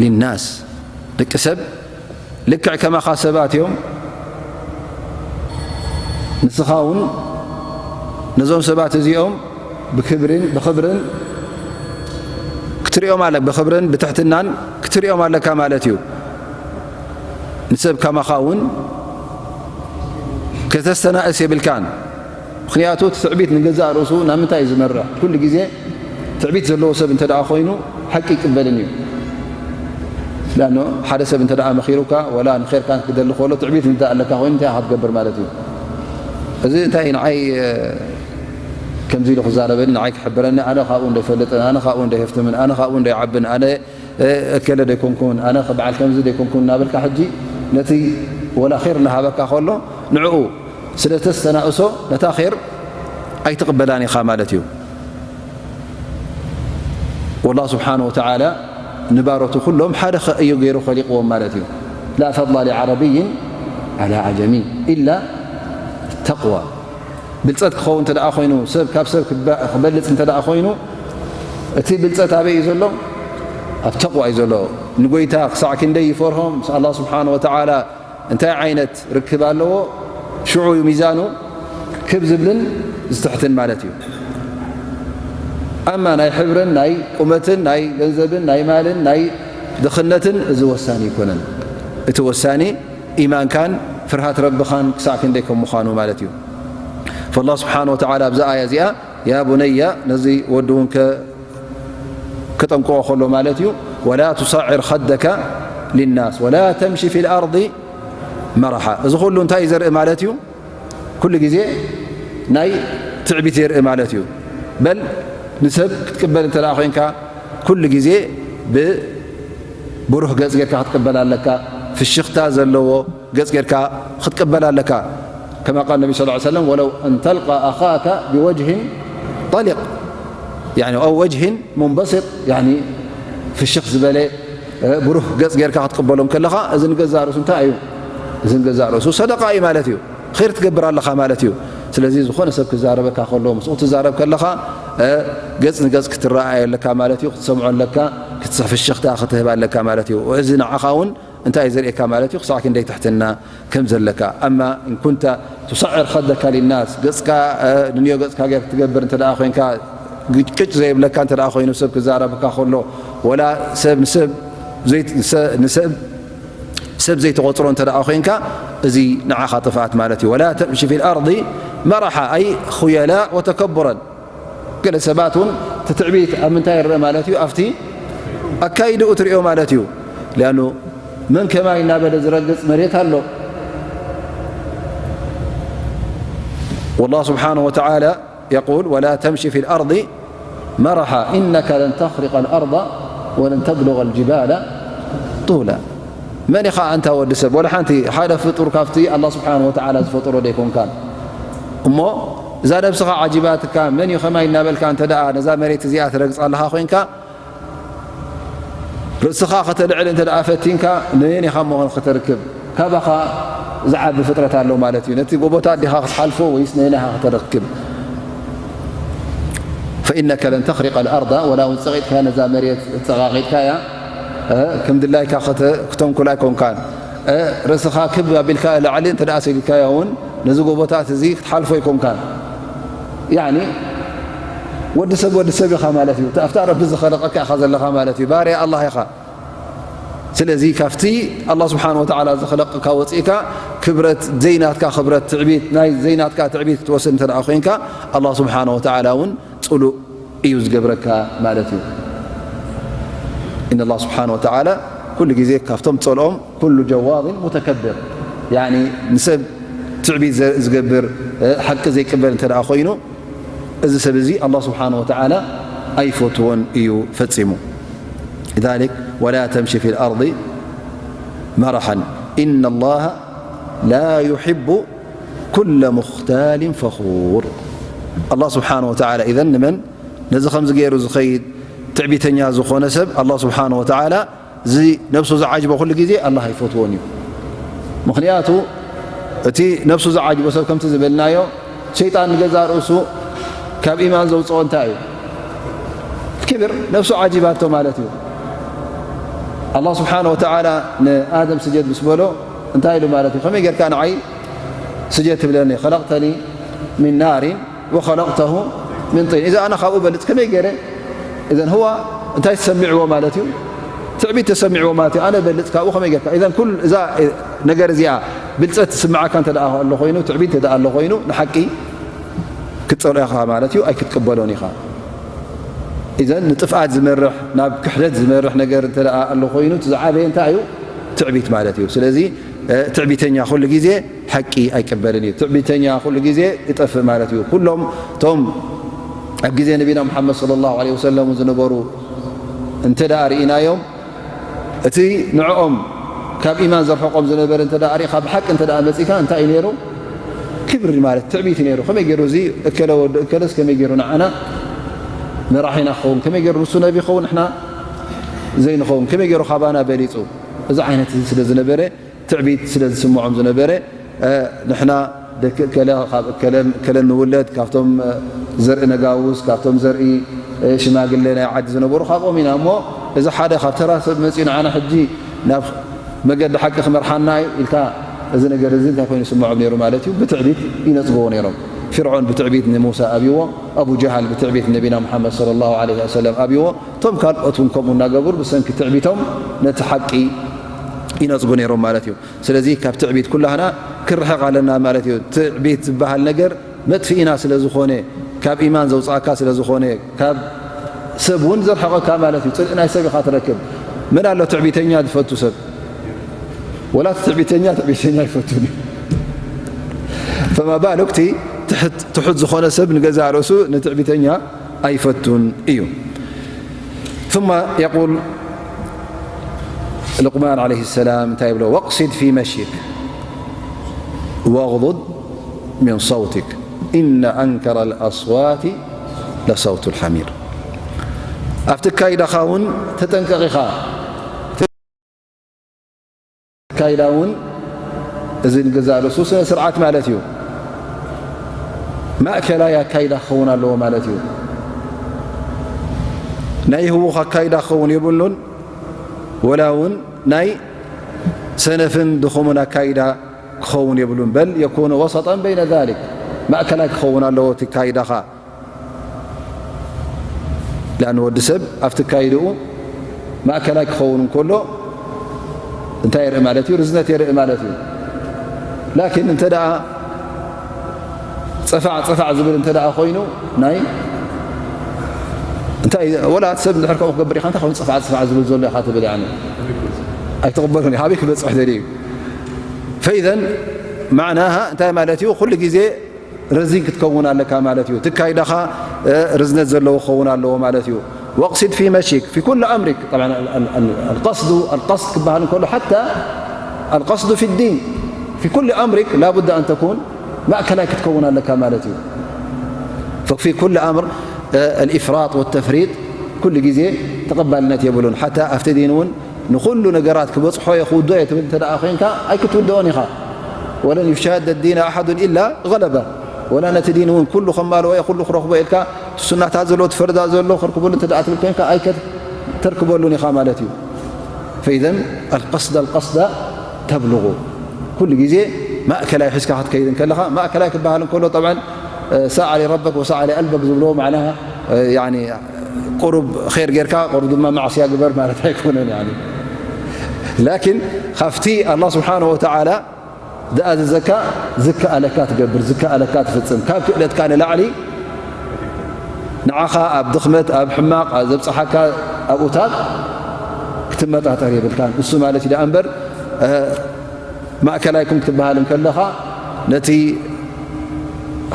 للناس. ደቂ ሰብ ልክዕ ከማኻ ሰባት እዮም። ንስኻ እውን ነዞም ሰባት እዚኦም ብክብርን ብኽብርን ክትሪኦም ኣለ ብኽብርን ብትሕትናን ክትሪኦም ኣለካ ማለት እዩ። ንሰብ ከማኻ እውን ከተስተናእስ የብልካን። ምኽንያቱ እቲ ትዕቢት ንገዛእ ርእሱ ናብ ምንታይ እዩ ዝመርሕ? ኩሉ ግዜ ትዕቢት ዘለዎ ሰብ እንተ ደኣ ኮይኑ ሓቂ ይቅበልን እዩ። ላኖ ሓደ ሰብ እንተ ደኣ መኺሩካ ወላ ንኸይርካ ክደሊ ከሎ ትዕቢት እንተ ኣለካ ኮይኑ እንታይ ኢኻ ትገብር ማለት እዩ? እዚ እንታይ ንዓይ ከምዚ ኢሉ ክዛረበኒ ንዓይ ክሕብረኒ ኣነ ካብኡ እንደይፈልጥን ኣነ ካብኡ እንደይህፍትምን ኣነ ካብኡ እንደይዓብን ኣነ እከለ ደይኮንኩን ኣነ በዓል ከምዚ ደይኮንኩን እናበልካ ሕጂ ነቲ ወላ ር እናሃበካ ከሎ ንዕኡ ስለ ተስተናእሶ ነታ ር ኣይትቕበላን ኢኻ ማለት እዩ። والله سبحانه وتعالى ንባሮቱ ኩሎም ሓደ እዩ ገይሩ ኸሊቕዎም ማለት እዩ። لا فضل لعربي على عجمي إلا التقوى። ብልፀት ክኸውን እንተ ደኣ ኮይኑ ሰብ ካብ ሰብ ክበልፅ እንተ ደኣ ኮይኑ እቲ ብልፀት ኣበይ እዩ ዘሎ? ኣብ ተቕዋ እዩ ዘሎ። ንጎይታ ክሳዕ ክንደይ ይፈርሆ ምስ ኣላህ ስብሓን ወተዓላ እንታይ ዓይነት ርክብ ኣለዎ? ሽዑ እዩ ሚዛኑ ክብ ዝብልን ዝትሕትን ማለት እዩ። ኣማ ናይ ሕብርን ናይ ቁመትን ናይ ገንዘብን ናይ ማልን ናይ ድኽነትን እዚ ወሳኒ ኣይኮነን። እቲ ወሳኒ ኢማንካን ፍርሃት ረብኻን ክሳዕ ክንደይ ከም ምዃኑ ማለት እዩ። ፈላህ ስብሓን ወተዓላ ኣብዛ ኣያ እዚኣ ያ ቡነያ ነዚ ወዲ እውን ከጠንቅቆ ከሎ ማለት እዩ። ወላ ቱሳዕር ኸደካ ሊናስ ወላ ተምሺ ፊ ልኣርዲ መራሓ። እዚ ኩሉ እንታይ እዩ ዘርኢ ማለት እዩ? ኩሉ ግዜ ናይ ትዕቢት የርኢ ማለት እዩ። በል ንሰብ ክትቅበል እንተ ደኣ ኮይንካ ኩሉ ግዜ ብብሩህ ገጽ ጌርካ ክትቅበል ኣለካ። ፍሽኽታ ዘለዎ ገጽ ጌርካ ክትቅበል ኣለካ። ከማ ቃል ነቢ ሰለላሁ ዐለይሂ ወሰለም ወለው ኣን ተልቃ ኣኻካ ብወጅህን ጠሊቕ ያኒ ኣው ወጅህን ሙንበስጥ ያኒ ፍሽኽ ዝበለ ብሩህ ገጽ ጌርካ ክትቅበሎም ከለኻ፣ እዚ ንገዛእ ርእሱ እንታይ እዩ? እዚ ንገዛእ ርእሱ ሰደቃ እዩ ማለት እዩ። ኸይር ትገብር ኣለኻ ማለት እዩ። ስለዚ ዝኾነ ሰብ ክዛረበካ ከሎ፣ ምስኡ ክትዛረብ ከለኻ፣ ገጽ ንገጽ ክትረኣኣዮ ኣለካ ማለት እዩ። ክትሰምዖ ኣለካ፣ ክትስሕ ፍሽኽታ ክትህብ ኣለካ ማለት እዩ። እዚ ንዓኻ እውን እንታይ እዩ ዘርእየካ ማለት እዩ? ክሳዕ ክንደይ ትሕትና ከም ዘለካ። ኣማ እን ኩንተ ቱሰዕር ኸደካ ሊናስ፣ ገጽካ፣ ንንዮ ገጽካ ጌር ክትገብር እንተ ደኣ ኮይንካ፣ ግጭ ዘይብለካ እንተ ደኣ ኮይኑ፣ ሰብ ክዛረብካ ከሎ፣ ወላ ሰብ ንሰብ ዘይ-፣ ንሰ-፣ ንሰብ፣ ሰብ ዘይትቖጽሮ እንተ ደኣ ኮይንካ፣ እዚ ንዓኻ ጥፍኣት ማለት እዩ። ወላ ተምሺ ፊል ኣርዲ መራሓ፣ ኣይ ኹየላ ወተከቡረን። ገለ ሰባት እውን እቲ ትዕቢት ኣብ ምንታይ ይረአ ማለት እዩ? ኣብቲ ኣካይድኡ ትሪኦ ማለት እዩ። ሊኣኑ መን ከማይ እናበለ ዝረግጽ መሬት ኣሎ። والله سبحانه وتعالى يقول ولا تمش في الأرض مرحا إنك لن تخرق الأرض ولن تبلغ الجبال طولا. መን ኢኻ ኣንታ ወዲ ሰብ? ወላ ሓንቲ ሓደ ፍጡር ካብቲ ኣላህ ስብሓን ወተዓላ ዝፈጠሮ ደይኮንካን። እሞ እዛ ነብስኻ ዓጂባትካ፣ መን እዩ ኸማይ እናበልካ እንተ ደኣ ነዛ መሬት እዚኣ ትረግጻ ኣለኻ ኮይንካ፣ ርእስኻ ከተልዕል እንተ ደኣ ፈቲንካ፣ ነየን ኢኻ እሞ ኸተርክብ? ካባኻ ዝዓቢ ፍጥረት ኣሎ ማለት እዩ። ነቲ ጎቦታት ዲኻ ክትሓልፎ ወይስ ነየን ኢኻ ከተርክብ? ፈኢነከ ለን ተኽሪቀ ልኣርዳ፣ ወላ እውን ጸቒጥካ ነዛ መሬት ጸቓቒጥካያ፣ እ፣ ከም ድላይካ ከተ-፣ ክተንኩላ ኣይኮንካን። እ፣ ርእስኻ ክብ ኣቢልካ ላዕሊ እንተ ደኣ ሰጊድካዮ እውን ነዚ ጎቦታት እዚ ክትሓልፎ ኣይኮንካን። ያዕኒ ወዲ ሰብ ወዲ ሰብ ኢኻ ማለት እዩ። ኣብታ ረቢ ዝኸለቐካ ኢኻ ዘለኻ ማለት እዩ። ባርያ ኣላህ ኢኻ። ስለዚ ካብቲ ኣላህ ስብሓን ወተዓላ ዝኸለቀካ ወፂእካ ክብረት ዘይናትካ ክብረት ትዕቢት፣ ናይ ዘይናትካ ትዕቢት ክትወስድ እንተ ደኣ ኮይንካ፣ ኣላህ ስብሓን ወተዓላ እውን ፅሉእ እዩ ዝገብረካ ማለት እዩ። ኢነ ኣላህ ስብሓን ወተዓላ ኩሉ ግዜ ካብቶም ፀልኦም ኩሉ ጀዋድን ሙተከብር፣ ያዕኒ ንሰብ ትዕቢት ዘ-፣ ዝገብር፣ እ፣ ሓቂ ዘይቅበል እንተ ደኣ ኮይኑ፣ እዚ ሰብ እዚ ኣላህ ስብሓን ወተዓላ ኣይፈትዎን እዩ ፈጺሙ። لذلك ولا تمش في الأرض مرحا إن الله لا يحب ኩለ ሙኽታሊን ፈኹር። ኣላህ ስብሓነ ወተዓላ ኢዘን ንመን ነዚ ከምዚ ገይሩ ዝኸይድ ትዕቢተኛ ዝኾነ ሰብ ኣላህ ስብሓነ ወተዓላ እዚ ነብሱ ዝዓጅቦ ኩሉ ግዜ ኣላህ ኣይፈትዎን እዩ። ምኽንያቱ እቲ ነብሱ ዝዓጅቦ ሰብ ከምቲ ዝበልናዮ ሸይጣን ንገዛእ ርእሱ ካብ ኢማን ዘውፅኦ እንታይ እዩ? ክብር ነብሱ ዓጂባቶ ማለት እዩ። ኣላህ ስብሓነ ወተዓላ ንኣደም ስጀድ ምስ በሎ እንታይ ኢሉ ማለት እዩ? ከመይ ጌርካ ንዓይ ስጀድ ትብለኒ? ኸለቕተኒ ሚን ናሪን ወኸለቕተሁ ሚን ጢን። እዛ ኣነ ካብኡ በልፅ ከመይ ገይረ? እዘን ህዋ እንታይ ተሰሚዕዎ ማለት እዩ? ትዕቢት ተሰሚዕዎ ማለት እዩ። ኣነ በልፅ ካብኡ ከመይ ጌርካ? እዘን ኩል እዛ ነገር እዚኣ ብልፀት ትስምዓካ እንተ ደኣ ኣሎ ኮይኑ፣ ትዕቢት እንተ ደኣ ኣሎ ኮይኑ ንሓቂ ክትጸልኦ ኢኻ ማለት እዩ፣ ኣይክትቅበሎን ኢኻ። እዘን ንጥፍኣት ዝመርሕ፣ ናብ ክሕደት ዝመርሕ ነገር እንተ ደኣ ኣሎ ኮይኑ፣ እቲ ዝዓበየ እንታይ እዩ? ትዕቢት ማለት እዩ። ስለዚ እ፣ ትዕቢተኛ ኩሉ ግዜ ሓቂ ኣይቅበልን እዩ። ትዕቢተኛ ኩሉ ግዜ ይጠፍእ ማለት እዩ። ኩሎም እቶም ኣብ ግዜ ነቢና ሙሓመድ ሰለላሁ ዐለይሂ ወሰለም ዝነበሩ እንተ ደኣ ርኢናዮም፣ እቲ ንዕኦም ካብ ኢማን ዘርሕቖም ዝነበረ እንተ ደኣ ርኢኻ፣ ብሓቂ እንተ ደኣ መጺእካ፣ እንታይ እዩ ነይሩ? ክብሪ ማለት ትዕቢት እዩ ነይሩ። ከመይ ገይሩ እዚ እከለ ወዲ እከለስ ከመይ ገይሩ ንዓና መራሒና ክኸውን? ከመይ ገይሩ ንሱ ነቢ ይኸውን ንሕና ዘይንኸውን? ከመይ ገይሩ ካባና በሊጹ? እዚ ዓይነት እዚ ስለ ዝነበረ፣ ትዕቢት ስለ ዝስምዖም ዝነበረ፣ እ፣ ንሕና ደቂ እከለ፣ ካብ እከለ፣ እከለ ንውለድ፣ ካብቶም፣ እ፣ ዘርኢ ነጋውስ፣ ካብቶም ዘርኢ፣ እ፣ ሽማግለ ናይ ዓዲ ዝነበሩ ካብኦም ኢና እሞ፣ እዚ ሓደ ካብ ተራ ሰብ መጺኡ ንዓና ሕጂ ናብ መገዲ ሓቂ ክመርሓና እዩ ኢልካ፣ እዚ ነገር እዚ እንታይ ኮይኑ ይስምዖም ነይሩ ማለት እዩ? ብትዕቢት ይነጽግዎ ነይሮም። ፊርዖን ብትዕቢት ንሙሳ ኣብይዎ፣ ኣቡ ጀሃል ብትዕቢት ንነቢና ሙሓመድ ሰለላሁ ዐለይሂ ወሰለም ኣብይዎ። እቶም ካልኦት እውን ከምኡ እናገበሩ ብሰንኪ ትዕቢቶም ነቲ ሓቂ ይነጽጉ ነይሮም ማለት እዩ። ስለዚ ካብ ትዕቢት ኩላህና ክርሕቕ ኣለና ማለት እዩ። ትዕቢት ዝበሃል ነገር መጥፍኢና ስለ ዝኾነ፣ ካብ ኢማን ዘውጽኣካ ስለ ዝኾነ፣ ካብ ሰብ እውን ዘርሕቐካ ማለት እዩ። ጽልኢ ናይ ሰብ ኢኻ ትረክብ። መን ኣሎ ትዕቢተኛ ዝፈቱ ሰብ? ወላ እቲ ትዕቢተኛ ትዕቢተኛ ኣይፈቱን እዩ። ፈማ ባሉክ እቲ ትሕት-፣ ትሑት ዝኾነ ሰብ ንገዛእ ርእሱ ንትዕቢተኛ ኣይፈቱን እዩ። ثم يقول لقمان عليه السلام እንታይ ይብሎ? واقصد في مشيك واغضض من صوتك إن أنكر الأصوات لصوت الحمير። ኣብቲ ኣካይዳኻ እውን ተጠንቀቕ ኢኻ። ኣካይዳ እውን እዚ ንገዛእ ርእሱ ስነ ስርዓት ማለት እዩ። ማእከላይ ኣካይዳ ክኸውን ኣለዎ ማለት እዩ። ናይ ህዉኽ ኣካይዳ ክኸውን የብሉን፣ ወላ እውን ናይ ሰነፍን ድኹምን ኣካይዳ ክኸውን የብሉን። በል የኩኑ ወሰጠን በይነ ዛሊክ፣ ማእከላይ ክኸውን ኣለዎ እቲ ኣካይዳኻ። ለኣን ወዲ ሰብ ኣብቲ ኣካይድኡ ማእከላይ ክኸውን እንከሎ እንታይ የርኢ ማለት እዩ? ርዝነት የርኢ ማለት እዩ። ላኪን እንተ ደኣ ጸፋዕ ጸፋዕ ዝብል እንተ ደኣ ኮይኑ ናይ እንታይ ወላ ሰብ እንድሕር ከምኡ ክገብር ኢኻ እንታይ ኮይኑ ጸፋዕ ጸፋዕ ዝብል ዘሎ ኢኻ ትብል ያኒ ኣይትቕበሉን ኢኻ ኣበይ ክበጽሕ ደልዩ እዩ ፈኢዘን ማዕናሃ እንታይ ማለት እዩ ኩሉ ግዜ ረዚን ክትከውን ኣለካ ማለት እዩ ትካይዳኻ ርዝነት ዘለዎ ክኸውን ኣለዎ ማለት እዩ واقصد في مشيك في كل أمرك طبعا القصد القصد ክበሃል እንከሎ حتى القصد في الدين في كل أمرك لا بد أن تكون ማእከላይ ክትከውን ኣለካ ማለት እዩ في كل أمر الإفراط والتفريط ኩሉ ግዜ ተቐባልነት የብሉን ሓታ ኣብቲ ዲን እውን ንኹሉ ነገራት ክበጽሖ እየ ክውድኦ እየ ትብል እንተ ደኣ ኮይንካ ኣይክትውድኦን ኢኻ ولن يشاد الدين أحد إلا غلبه ወላ ነቲ ዲን እውን ኩሉ ከማልኦ እየ ኩሉ ክረኽቦ ኢልካ ሱናታት ዘሎ እቲ ፈርዳት ዘሎ ክርክበሉ እንተ ደኣ ትብል ኮይንካ ኣይከተርክበሉን ኢኻ ማለት እዩ فإذا القصد القصد تبلغ ኩሉ ግዜ ማእከላይ ሒዝካ ክትከይድ እንከለኻ ማእከላይ ክበሃል እንከሎ طبعا سع لربك وسع لقلبك ዝብልዎ معناها يعني ቁሩብ ኸይር ጌርካ ቁሩብ ድማ ማዕስያ ግበር ማለት ኣይኮነን يعني لكن ካብቲ الله سبحانه وتعالى ዝኣዘዘካ ዝከኣለካ ትገብር ዝከኣለካ ትፍጽም ካብ ክእለትካ ንላዕሊ ንዓኻ ኣብ ድኽመት ኣብ ሕማቕ ኣብ ዘብጽሓካ ኣብኡታት ክትመጣጠር የብልካን እሱ ማለት እዩ ደኣ እምበር ማእከላይኩም ክትበሃል እንከለኻ ነቲ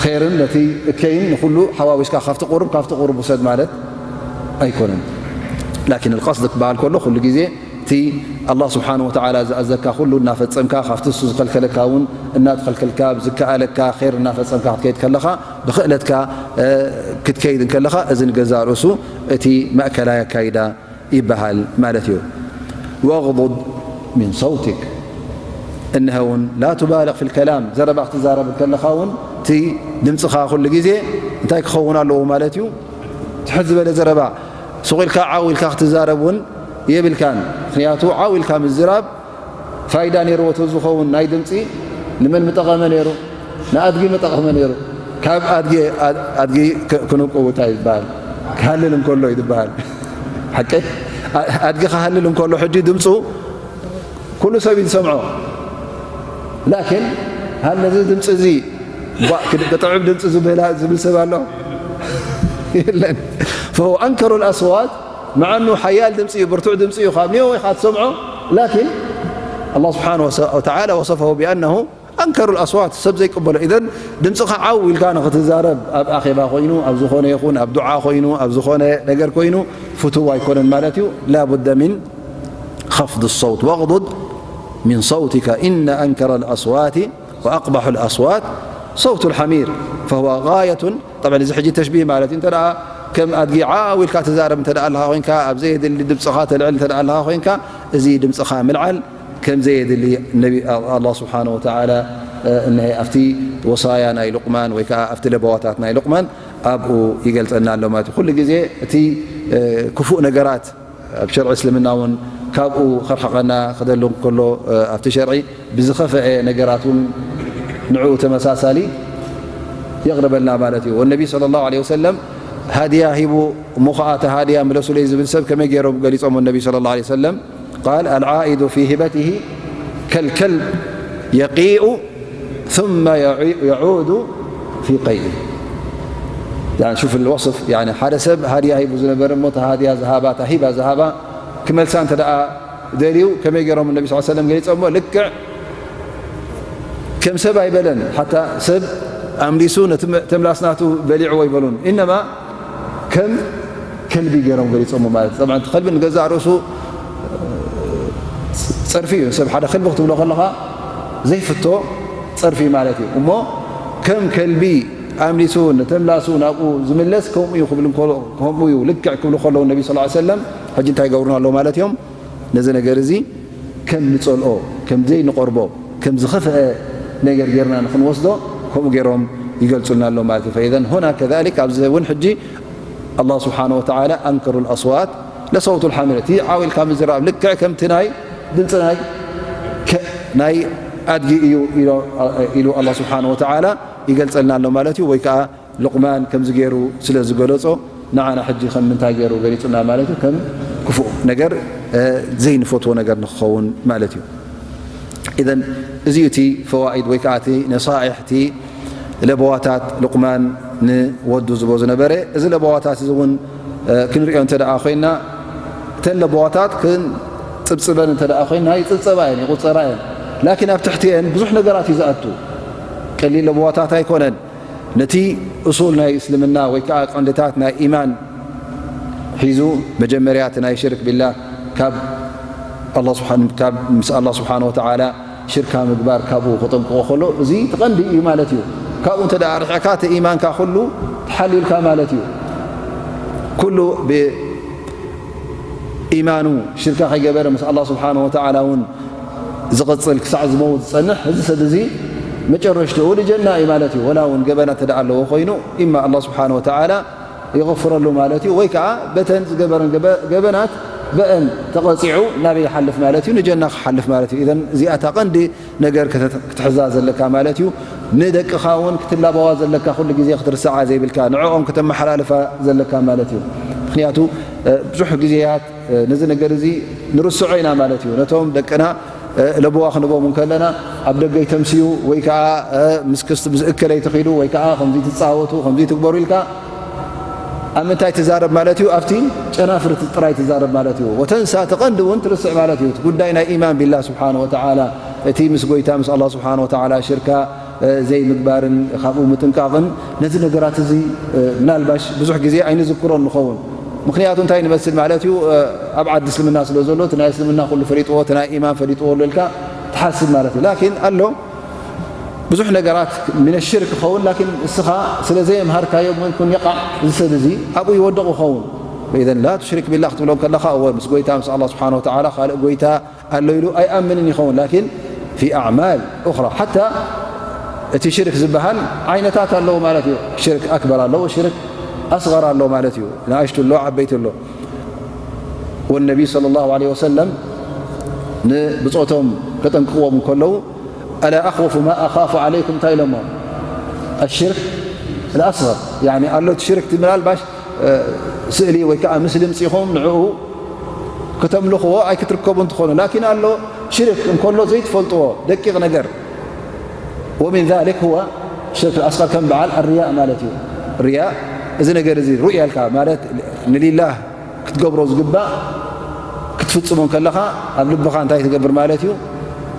ኸይርን ነቲ እከይን ንኹሉ ሓዋዊስካ ካብቲ ቁሩብ ካብቲ ቁሩብ ውሰድ ማለት ኣይኮነን ላኪን القصد ክበሃል ከሎ ኩሉ ግዜ እቲ ኣላህ ስብሓን ወተዓላ ዝኣዘካ ኩሉ እናፈጸምካ፣ ካብቲ እሱ ዝኸልከለካ እውን እናተኸልከልካ፣ ብዝከኣለካ ኼር እናፈጸምካ ክትከይድ ከለኻ፣ ብኽእለትካ፣ እ፣ ክትከይድ እንከለኻ፣ እዚ ንገዛእ ርእሱ እቲ ማእከላይ ኣካይዳ ይበሃል ማለት እዩ። ወግዱድ ሚን ሰውቲክ። እነሀ እውን ላ ቱባልግ ፊል ከላም፣ ዘረባ ክትዛረብ ከለኻ እውን እቲ ድምፅኻ ኩሉ ግዜ እንታይ ክኸውን ኣለዎ ማለት እዩ? ትሕት ዝበለ ዘረባ፣ ሱቕ ኢልካ ዓው ኢልካ ክትዛረብ እውን የብልካን። ምኽንያቱ ዓው ኢልካ ምዝራብ ፋይዳ ነይርዎ ተዝኸውን ናይ ድምፂ ንመን ምጠቐመ ነይሩ? ንኣድጊ ምጠቐመ ነይሩ። ካብ ኣድጊ፣ ኣድ-፣ ኣድጊ ክ-፣ ክንቁ እንታይ ይበሃል? ክሃልል እንከሎ እዩ ዝበሃል። ሓቂ? ኣ-፣ ኣድጊ ክሃልል እንከሎ ሕጂ ድምፁ ኩሉ ሰብ እዩ ዝሰምዖ። ላኪን ሃለ እዚ ድምፂ እዚ ቧእ ክድ-፣ ክጥዕም ድምፂ ዝበላ-፣ ዝብል ሰብ ኣሎ? የለን። ፈሁ ኣንከሩ ልኣስዋት፣ መዓኑ ሓያል ድምፂ እዩ፣ ብርቱዕ ድምፂ እዩ፣ ካብ ኒዮ ወይ ኢኻ ትሰምዖ። ላኪን ኣላህ ስብሓን ወሰ-፣ ወተዓላ ወሰፈሁ ቢኣነሁ ኣንከሩ ልኣስዋት፣ ሰብ ዘይቅበሎ። ኢዘን ድምፅኻ ዓው ኢልካ ንኽትዛረብ፣ ኣብ ኣኼባ ኮይኑ፣ ኣብ ዝኾነ ይኹን፣ ኣብ ዱዓ ኮይኑ፣ ኣብ ዝኾነ ነገር ኮይኑ፣ ፍቱው ኣይኮነን ማለት እዩ። ላቡደ ሚን ኸፍድ ሰውት፣ ወግዱድ ሚን ሰውቲከ፣ ኢነ ኣንከረ ልኣስዋቲ ወኣቅባሑ ልኣስዋት ሰውቱ ልሓሚር፣ ፈሁወ ጋየቱን። ጠብዓን እዚ ሕጂ ተሽቢህ ማለት እዩ። እንተ ደኣ ከም ኣድጊ ዓው ኢልካ ትዛረብ እንተ ደኣ ኣለኻ ኮይንካ፣ ኣብ ዘየድሊ ድምፅኻ ተልዕል እንተ ደኣ ኣለኻ ኮይንካ፣ እዚ ድምፅኻ ምልዓል ከም ዘየድሊ ነቢ ኣላህ ስብሓነ ወተዓላ፣ እ፣ እነሀ ኣብቲ ወሳያ ናይ ሉቅማን ወይ ከዓ ኣብቲ ለበዋታት ናይ ሉቅማን ኣብኡ ይገልፀና ኣሎ ማለት እዩ። ኩሉ ግዜ እቲ፣ እ፣ ክፉእ ነገራት ኣብ ሸርዒ እስልምና እውን ካብኡ ከርሕቐና ክደሊ እንከሎ፣ እ፣ ኣብቲ ሸርዒ ብዝኸፍአ ነገራት እውን ንዕኡ ተመሳሳሊ የቕርበልና ማለት እዩ። ወነቢ ሰለላሁ ዐለይሂ ወሰለም ሃድያ ሂቡ እሞ ኸዓ፣ "እታ ሃድያ ምለሱለይ" ዝብል ሰብ ከመይ ገይሮም ገሊጾሞ ነቢ ሰለላሁ ዐለይሂ ወሰለም? ቃል፣ "ኣልዓኢዱ ፊ ሂበቲሂ ከልከልብ የቂኡ ثመ የዑ-፣ የዑዱ ፊ ቀይኢ." ያኒ ሹፍ ልወስፍ፣ ያኒ ሓደ ሰብ ሃድያ ሂቡ ዝነበረ እሞ፣ እታ ሃድያ ዝሃባ፣ እታ ሂባ ዝሃባ ክመልሳ እንተ ደኣ ደልዩ፣ ከመይ ገይሮም ነቢ ሰለላሁ ዐለይሂ ወሰለም ገሊጾሞ? ልክዕ ከም ሰብ ኣይበለን። ሓታ ሰብ ኣምሊሱ ነቲ መ-፣ ተምላስ ናቱ በሊዕዎ ኣይበሉን። ኢነማ ከም ከልቢ ገይሮም ገሊጾሞ ማለት እዩ። ጠብዓን እቲ ከልቢ ንገዛእ ርእሱ ጸርፊ እዩ። ሰብ ሓደ ከልቢ ክትብሎ ከለኻ ዘይፍቶ ጸርፊ ማለት እዩ። እሞ ከም ከልቢ ኣምሊሱ ንተምላሱ ናብኡ ዝምለስ ከምኡ እዩ ክብል እንከሎ፣ ከምኡ እዩ ልክዕ ክብሉ ከለዉ ነቢ ሰለላሁ ዐለይሂ ወሰለም፣ ሕጂ እንታይ ይገብሩና ኣለዉ ማለት እዮም? ነዚ ነገር እዚ ከም ንጸልኦ፣ ከም ዘይንቐርቦ፣ ከም ዝኸፍአ ነገር ጌርና ንኽንወስዶ ከምኡ ጌሮም ይገልጹልና ኣለዉ ማለት እዩ። ፈኢዘን ሁና ከዛሊክ፣ ኣብዚ እውን ሕጂ ኣላህ ስብሓነ ወተዓላ ኣንከሩ ልኣስዋት ለሰውቱ ልሓሚር፣ እቲ ዓው ኢልካ ምዝራብ ልክዕ ከምቲ ናይ ድምፂ ናይ ከ-፣ ናይ ኣድጊ እዩ ኢሎ-፣ ኢሉ ኣላህ ስብሓነ ወተዓላ ይገልጸልና ኣሎ ማለት እዩ። ወይ ከዓ ሉቕማን ከምዚ ገይሩ ስለ ዝገለጾ፣ ንዓና ሕጂ ከም ምንታይ ገይሩ ገሊጹና ማለት እዩ? ከም ክፉእ ነገር፣ እ፣ ዘይንፈትዎ ነገር ንክኸውን ማለት እዩ። ኢዘን እዚ እዩ እቲ ፈዋኢድ ወይ ከዓ እቲ ነሳኢሕ፣ እቲ ለበዋታት ሉቕማን ንወዱ ዝቦ ዝነበረ። እዚ ለበዋታት እዚ እውን፣ እ፣ ክንሪኦ እንተ ደኣ ኮይና፣ እተን ለበዋታት ክንጽብጽበን እንተ ደኣ ኮይና፣ ይጽብጸባ እየን፣ ይቑጸራ እየን። ላኪን ኣብ ትሕቲአን ብዙሕ ነገራት እዩ ዝኣቱ። ቀሊል ለበዋታት ኣይኮነን። ነቲ እሱል ናይ እስልምና ወይ ከዓ ቀንድታት ናይ ኢማን ሒዙ፣ መጀመርያ እቲ ናይ ሽርክ ቢላህ፣ ካብ ኣላህ ስብሓን-፣ ካብ ምስ ኣላህ ስብሓን ወተዓላ ሽርካ ምግባር ካብኡ ክጠንቅቆ ከሎ፣ እዚ እቲ ቀንዲ እዩ ማለት እዩ። ካብኡ እንተ ደኣ ርሒቕካ፣ እቲ ኢማንካ ኩሉ ተሓልዩልካ ማለት እዩ። ኩሉ ብ-፣ ኢማኑ ሽርካ ከይገበረ ምስ ኣላህ ስብሓን ወተዓላ እውን ዝቕጽል ክሳዕ ዝመውት ዝጸንሕ፣ እዚ ሰብ እዚ መጨረሽትኡ ንጀና እዩ ማለት እዩ። ወላ እውን ገበናት እንተ ደኣ ኣለዎ ኮይኑ፣ ኢማ ኣላህ ስብሓን ወተዓላ ይغፍረሉ ማለት እዩ፣ ወይ ከዓ በተን ዝገበረን ገበ-፣ ገበናት በአን ተቐጺዑ ናበይ ይሓልፍ ማለት እዩ? ንጀና ክሓልፍ ማለት እዩ። ኢዘን እዚኣ እታ ቀንዲ ነገር ክተ-፣ ክትሕዛ ዘለካ ማለት እዩ። ንደቅኻ እውን ክትላበዋ ዘለካ፣ ኩሉ ግዜ ክትርስዓ ዘይብልካ፣ ንዕኦም ከተመሓላልፋ ዘለካ ማለት እዩ። ምኽንያቱ፣ እ፣ ብዙሕ ግዜያት፣ እ፣ ነዚ ነገር እዚ ንርስዖ ኢና ማለት እዩ። ነቶም ደቅና፣ እ፣ ለበዋ ክንቦም እንከለና፣ ኣብ ደገ ይተምስዩ ወይ ከዓ፣ እ፣ ምስ ክስት-፣ ምስ እከለይ ትኺዱ ወይ ከዓ ከምዚ ትጻወቱ፣ ከምዚ ትግበሩ ኢልካ ኣብ ምንታይ ትዛረብ ማለት እዩ? ኣብቲ ጨናፍር ጥራይ ትዛረብ ማለት እዩ። ወተንሳ፣ እቲ ቀንዲ እውን ትርስዕ ማለት እዩ። እቲ ጉዳይ ናይ ኢማን ቢላህ ስብሓን ወተዓላ፣ እቲ ምስ ጎይታ፣ ምስ ኣላህ ስብሓን ወተዓላ ሽርካ፣ እ፣ ዘይምግባርን ካብኡ ምጥንቃቕን፣ ነዚ ነገራት እዚ፣ እ፣ ምናልባሽ ብዙሕ ግዜ ኣይንዝክሮን ንኸውን። ምኽንያቱ እንታይ ንመስል ማለት እዩ? ኣብ ዓዲ እስልምና ስለ ዘሎ፣ እቲ ናይ እስልምና ኩሉ ፈሊጥዎ፣ እቲ ናይ ኢማን ፈሊጥዎ ኣሎ ኢልካ ትሓስብ ማለት እዩ። ላኪን ኣሎ ብዙሕ ነገራት ሚነ ሽርክ ክኸውን፣ ላኪን እስኻ ስለ ዘየምሃርካዮ መን ኩን የቃዕ፣ እዚ ሰብ እዚ ኣብኡ ይወድቕ ይኸውን። ኢዘን ላ ትሽሪክ ቢላህ ክትብሎም ከለኻ፣ እወ፣ ምስ ጎይታ፣ ምስ ኣላህ ስብሓነ ወተዓላ ካልእ ጎይታ ኣሎ ኢሉ ኣይኣምንን ይኸውን። ላኪን ፊ ኣዕማል ኡኽራ፣ ሓታ እቲ ሽርክ ዝበሃል ዓይነታት ኣለዎ ማለት እዩ። ሽርክ ኣክበር ኣለዎ፣ ሽርክ ኣስገር ኣሎ ማለት እዩ። ንኣሽቱ ኣሎ፣ ዓበይቲ ኣሎ። ወነቢ ሰለላሁ ዐለይሂ ወሰለም ንብጾቶም ከጠንቅቕዎም እንከለዉ፣ ኣላ ኣኽወፉ ማ ኣኻፉ ዐለይኩም እንታይ ኢሎሞ? ኣሽርክ ኣልኣስገር። ያኒ ኣሎ እቲ ሽርክ ምናልባሽ ስእሊ ወይ ከዓ ምስሊ ምፂኹም ንዕኡ ከተምልኽዎ ኣይክትርከቡን ትኾኑ። ላኪን ኣሎ ሽርክ እንከሎ ዘይትፈልጥዎ ደቂቕ ነገር። ወሚን ዛሊክ ሁወ ሽርክ ኣስገር ከም በዓል ኣርያእ ማለት እዩ። ርያእ እዚ ነገር እዚ ሩእያ ኢልካ ማለት ንሊላህ ክትገብሮ ዝግባእ ክትፍጽሞ ከለኻ ኣብ ልብኻ እንታይ ትገብር ማለት እዩ?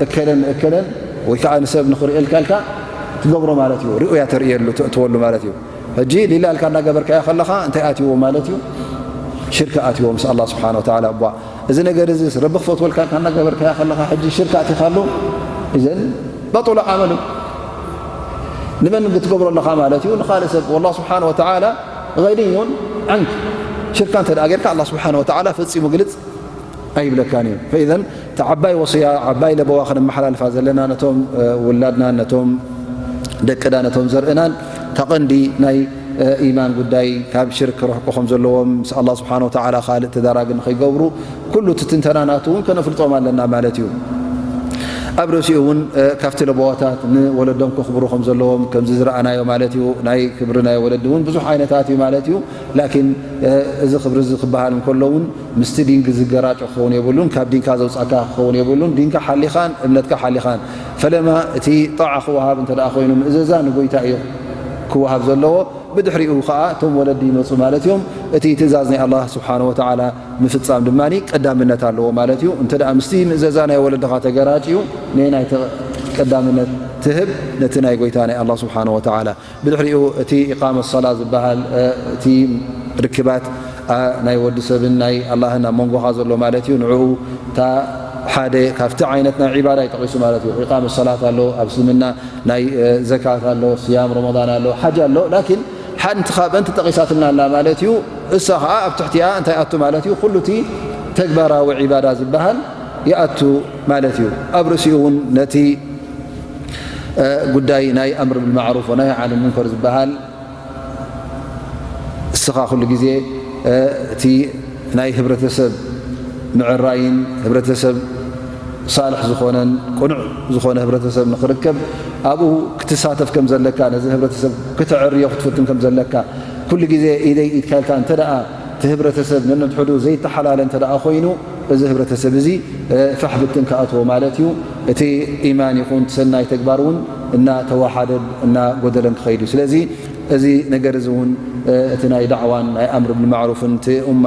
እከለን እከለን ወይ ከዓ ንሰብ ንኽርእየልካ ኢልካ ትገብሮ ማለት እዩ። ርኡያ ተርእየሉ፣ ተእትወሉ ማለት እዩ። ሕጂ ሊላ ኢልካ እናገበርካዮ ከለኻ እንታይ ኣትይዎ ማለት እዩ? ሽርክ ኣትይዎ ምስ ኣላህ ስብሓነ ወተዓላ። እቧ እዚ ነገር እዚ ረቢ ክፈትወልካ ኢልካ እናገበርካዮ ከለኻ ሕጂ ሽርክ ኣቲኻሉ፣ እዘን በጡለ ዓመሉ። ንመን ክትገብሮ ኣለኻ ማለት እዩ? ንኻልእ ሰብ። ወላህ ስብሓነ ወተዓላ ገኒዩን ዐንክ። ሽርካ እንተ ደኣ ጌርካ ኣላህ ስብሓነ ወተዓላ ፈጺሙ ግልጽ ኣይብለካን እዩ። ፈኢዘን እቲ ዓባይ ወስያ፣ ዓባይ ለበዋ ከነመሓላልፋ ዘለና ነቶም፣ እ፣ ውላድናን ነቶም ደቅና ነቶም ዘርእናን እታ ቀንዲ ናይ፣ እ፣ ኢማን ጉዳይ ካብ ሽርክ ክርሕቁ ከም ዘለዎም ምስ ኣላህ ስብሓነ ወተዓላ ካልእ ተዳራጊ ንኸይገብሩ ኩሉ እቲ ትንተና ናቱ እውን ከነፍልጦም ኣለና ማለት እዩ። ኣብ ርእሲኡ እውን፣ እ፣ ካብቲ ለበዋታት ንወለዶም ከኽብሩ ከም ዘለዎም ከምዚ ዝረኣናዮ ማለት እዩ። ናይ ክብሪ ናይ ወለዲ እውን ብዙሕ ዓይነታት እዩ ማለት እዩ። ላኪን፣ እ፣ እዚ ክብሪ እዚ ክበሃል እንከሎ እውን ምስቲ ዲንክ ዝገራጮ ክኸውን የብሉን፣ ካብ ዲንካ ዘውጻካ ክኸውን የብሉን። ዲንካ ሓሊኻን እምነትካ ሓሊኻን። ፈለማ እቲ ጣዓ ክወሃብ እንተ ደኣ ኮይኑ ምእዘዛ ንጎይታ እዩ ክወሃብ ዘለዎ። ብድሕሪኡ ከኣ እቶም ወለዲ ይመጹ ማለት እዮም። እቲ ትእዛዝ ናይ ኣላህ ስብሓነ ወተዓላ ምፍጻም ድማ ቀዳምነት ኣለዎ ማለት እዩ። እንተ ደኣ ምስቲ ምእዘዛ ናይ ወለድኻ ተገራጭዩ፣ ነየናይ ቀዳምነት ትህብ? ነቲ ናይ ጎይታ ናይ ኣላህ ስብሓነ ወተዓላ። ብድሕሪኡ እቲ ኢቃመት ሰላ ዝበሃል፣ እ፣ እቲ ርክባት፣ እ፣ ናይ ወዲ ሰብን ናይ ኣላህን ኣብ መንጎኻ ዘሎ ማለት እዩ። ንዕኡ እታ ሓደ ካብቲ ዓይነት ናይ ዒባዳ እዩ ጠቒሱ ማለት እዩ። ኢቃመት ሰላት ኣሎ ኣብ እስልምና፣ ናይ፣ እ፣ ዘካት ኣሎ፣ ስያም ረመዳን ኣሎ፣ ሓጅ ኣሎ። ላኪን ሓንቲ ካብአን ተጠቒሳትና ኣላ ማለት እዩ። እሳ ኸዓ ኣብ ትሕቲኣ እንታይ ኣቱ ማለት እዩ? ኩሉ እቲ ተግባራዊ ዒባዳ ዝበሃል ይኣቱ ማለት እዩ። ኣብ ርእሲኡ እውን ነቲ፣ እ፣ ጉዳይ ናይ ኣምር ብልማዕሩፍ ወናሂ ዓን ሙንከር ዝበሃል እስኻ ኩሉ ግዜ፣ እ፣ እቲ ናይ ህብረተሰብ ምዕራይን ህብረተሰብ ሳልሕ ዝኾነን ቅኑዕ ዝኾነ ህብረተሰብ ንኽርከብ ኣብኡ ክትሳተፍ ከም ዘለካ፣ ነዚ ህብረተሰብ ክተዕርዮ ክትፍትን ከም ዘለካ፣ ኩሉ ግዜ ኢደይ ኢድካ ኢልካ እንተ ደኣ እቲ ህብረተሰብ ነንሕድሕዱ ዘይተሓላለ እንተ ደኣ ኮይኑ፣ እዚ ህብረተሰብ እዚ፣ እ፣ ፋሕ ብትን ክኣትዎ ማለት እዩ። እቲ ኢማን ይኹን እቲ ሰናይ ተግባር እውን እናተወሓደን እናጎደለን ክኸይድ እዩ። ስለዚ እዚ ነገር እዚ እውን፣ እ፣ እቲ ናይ ዳዕዋን ናይ ኣምር ብልማዕሩፍን እቲ ኡማ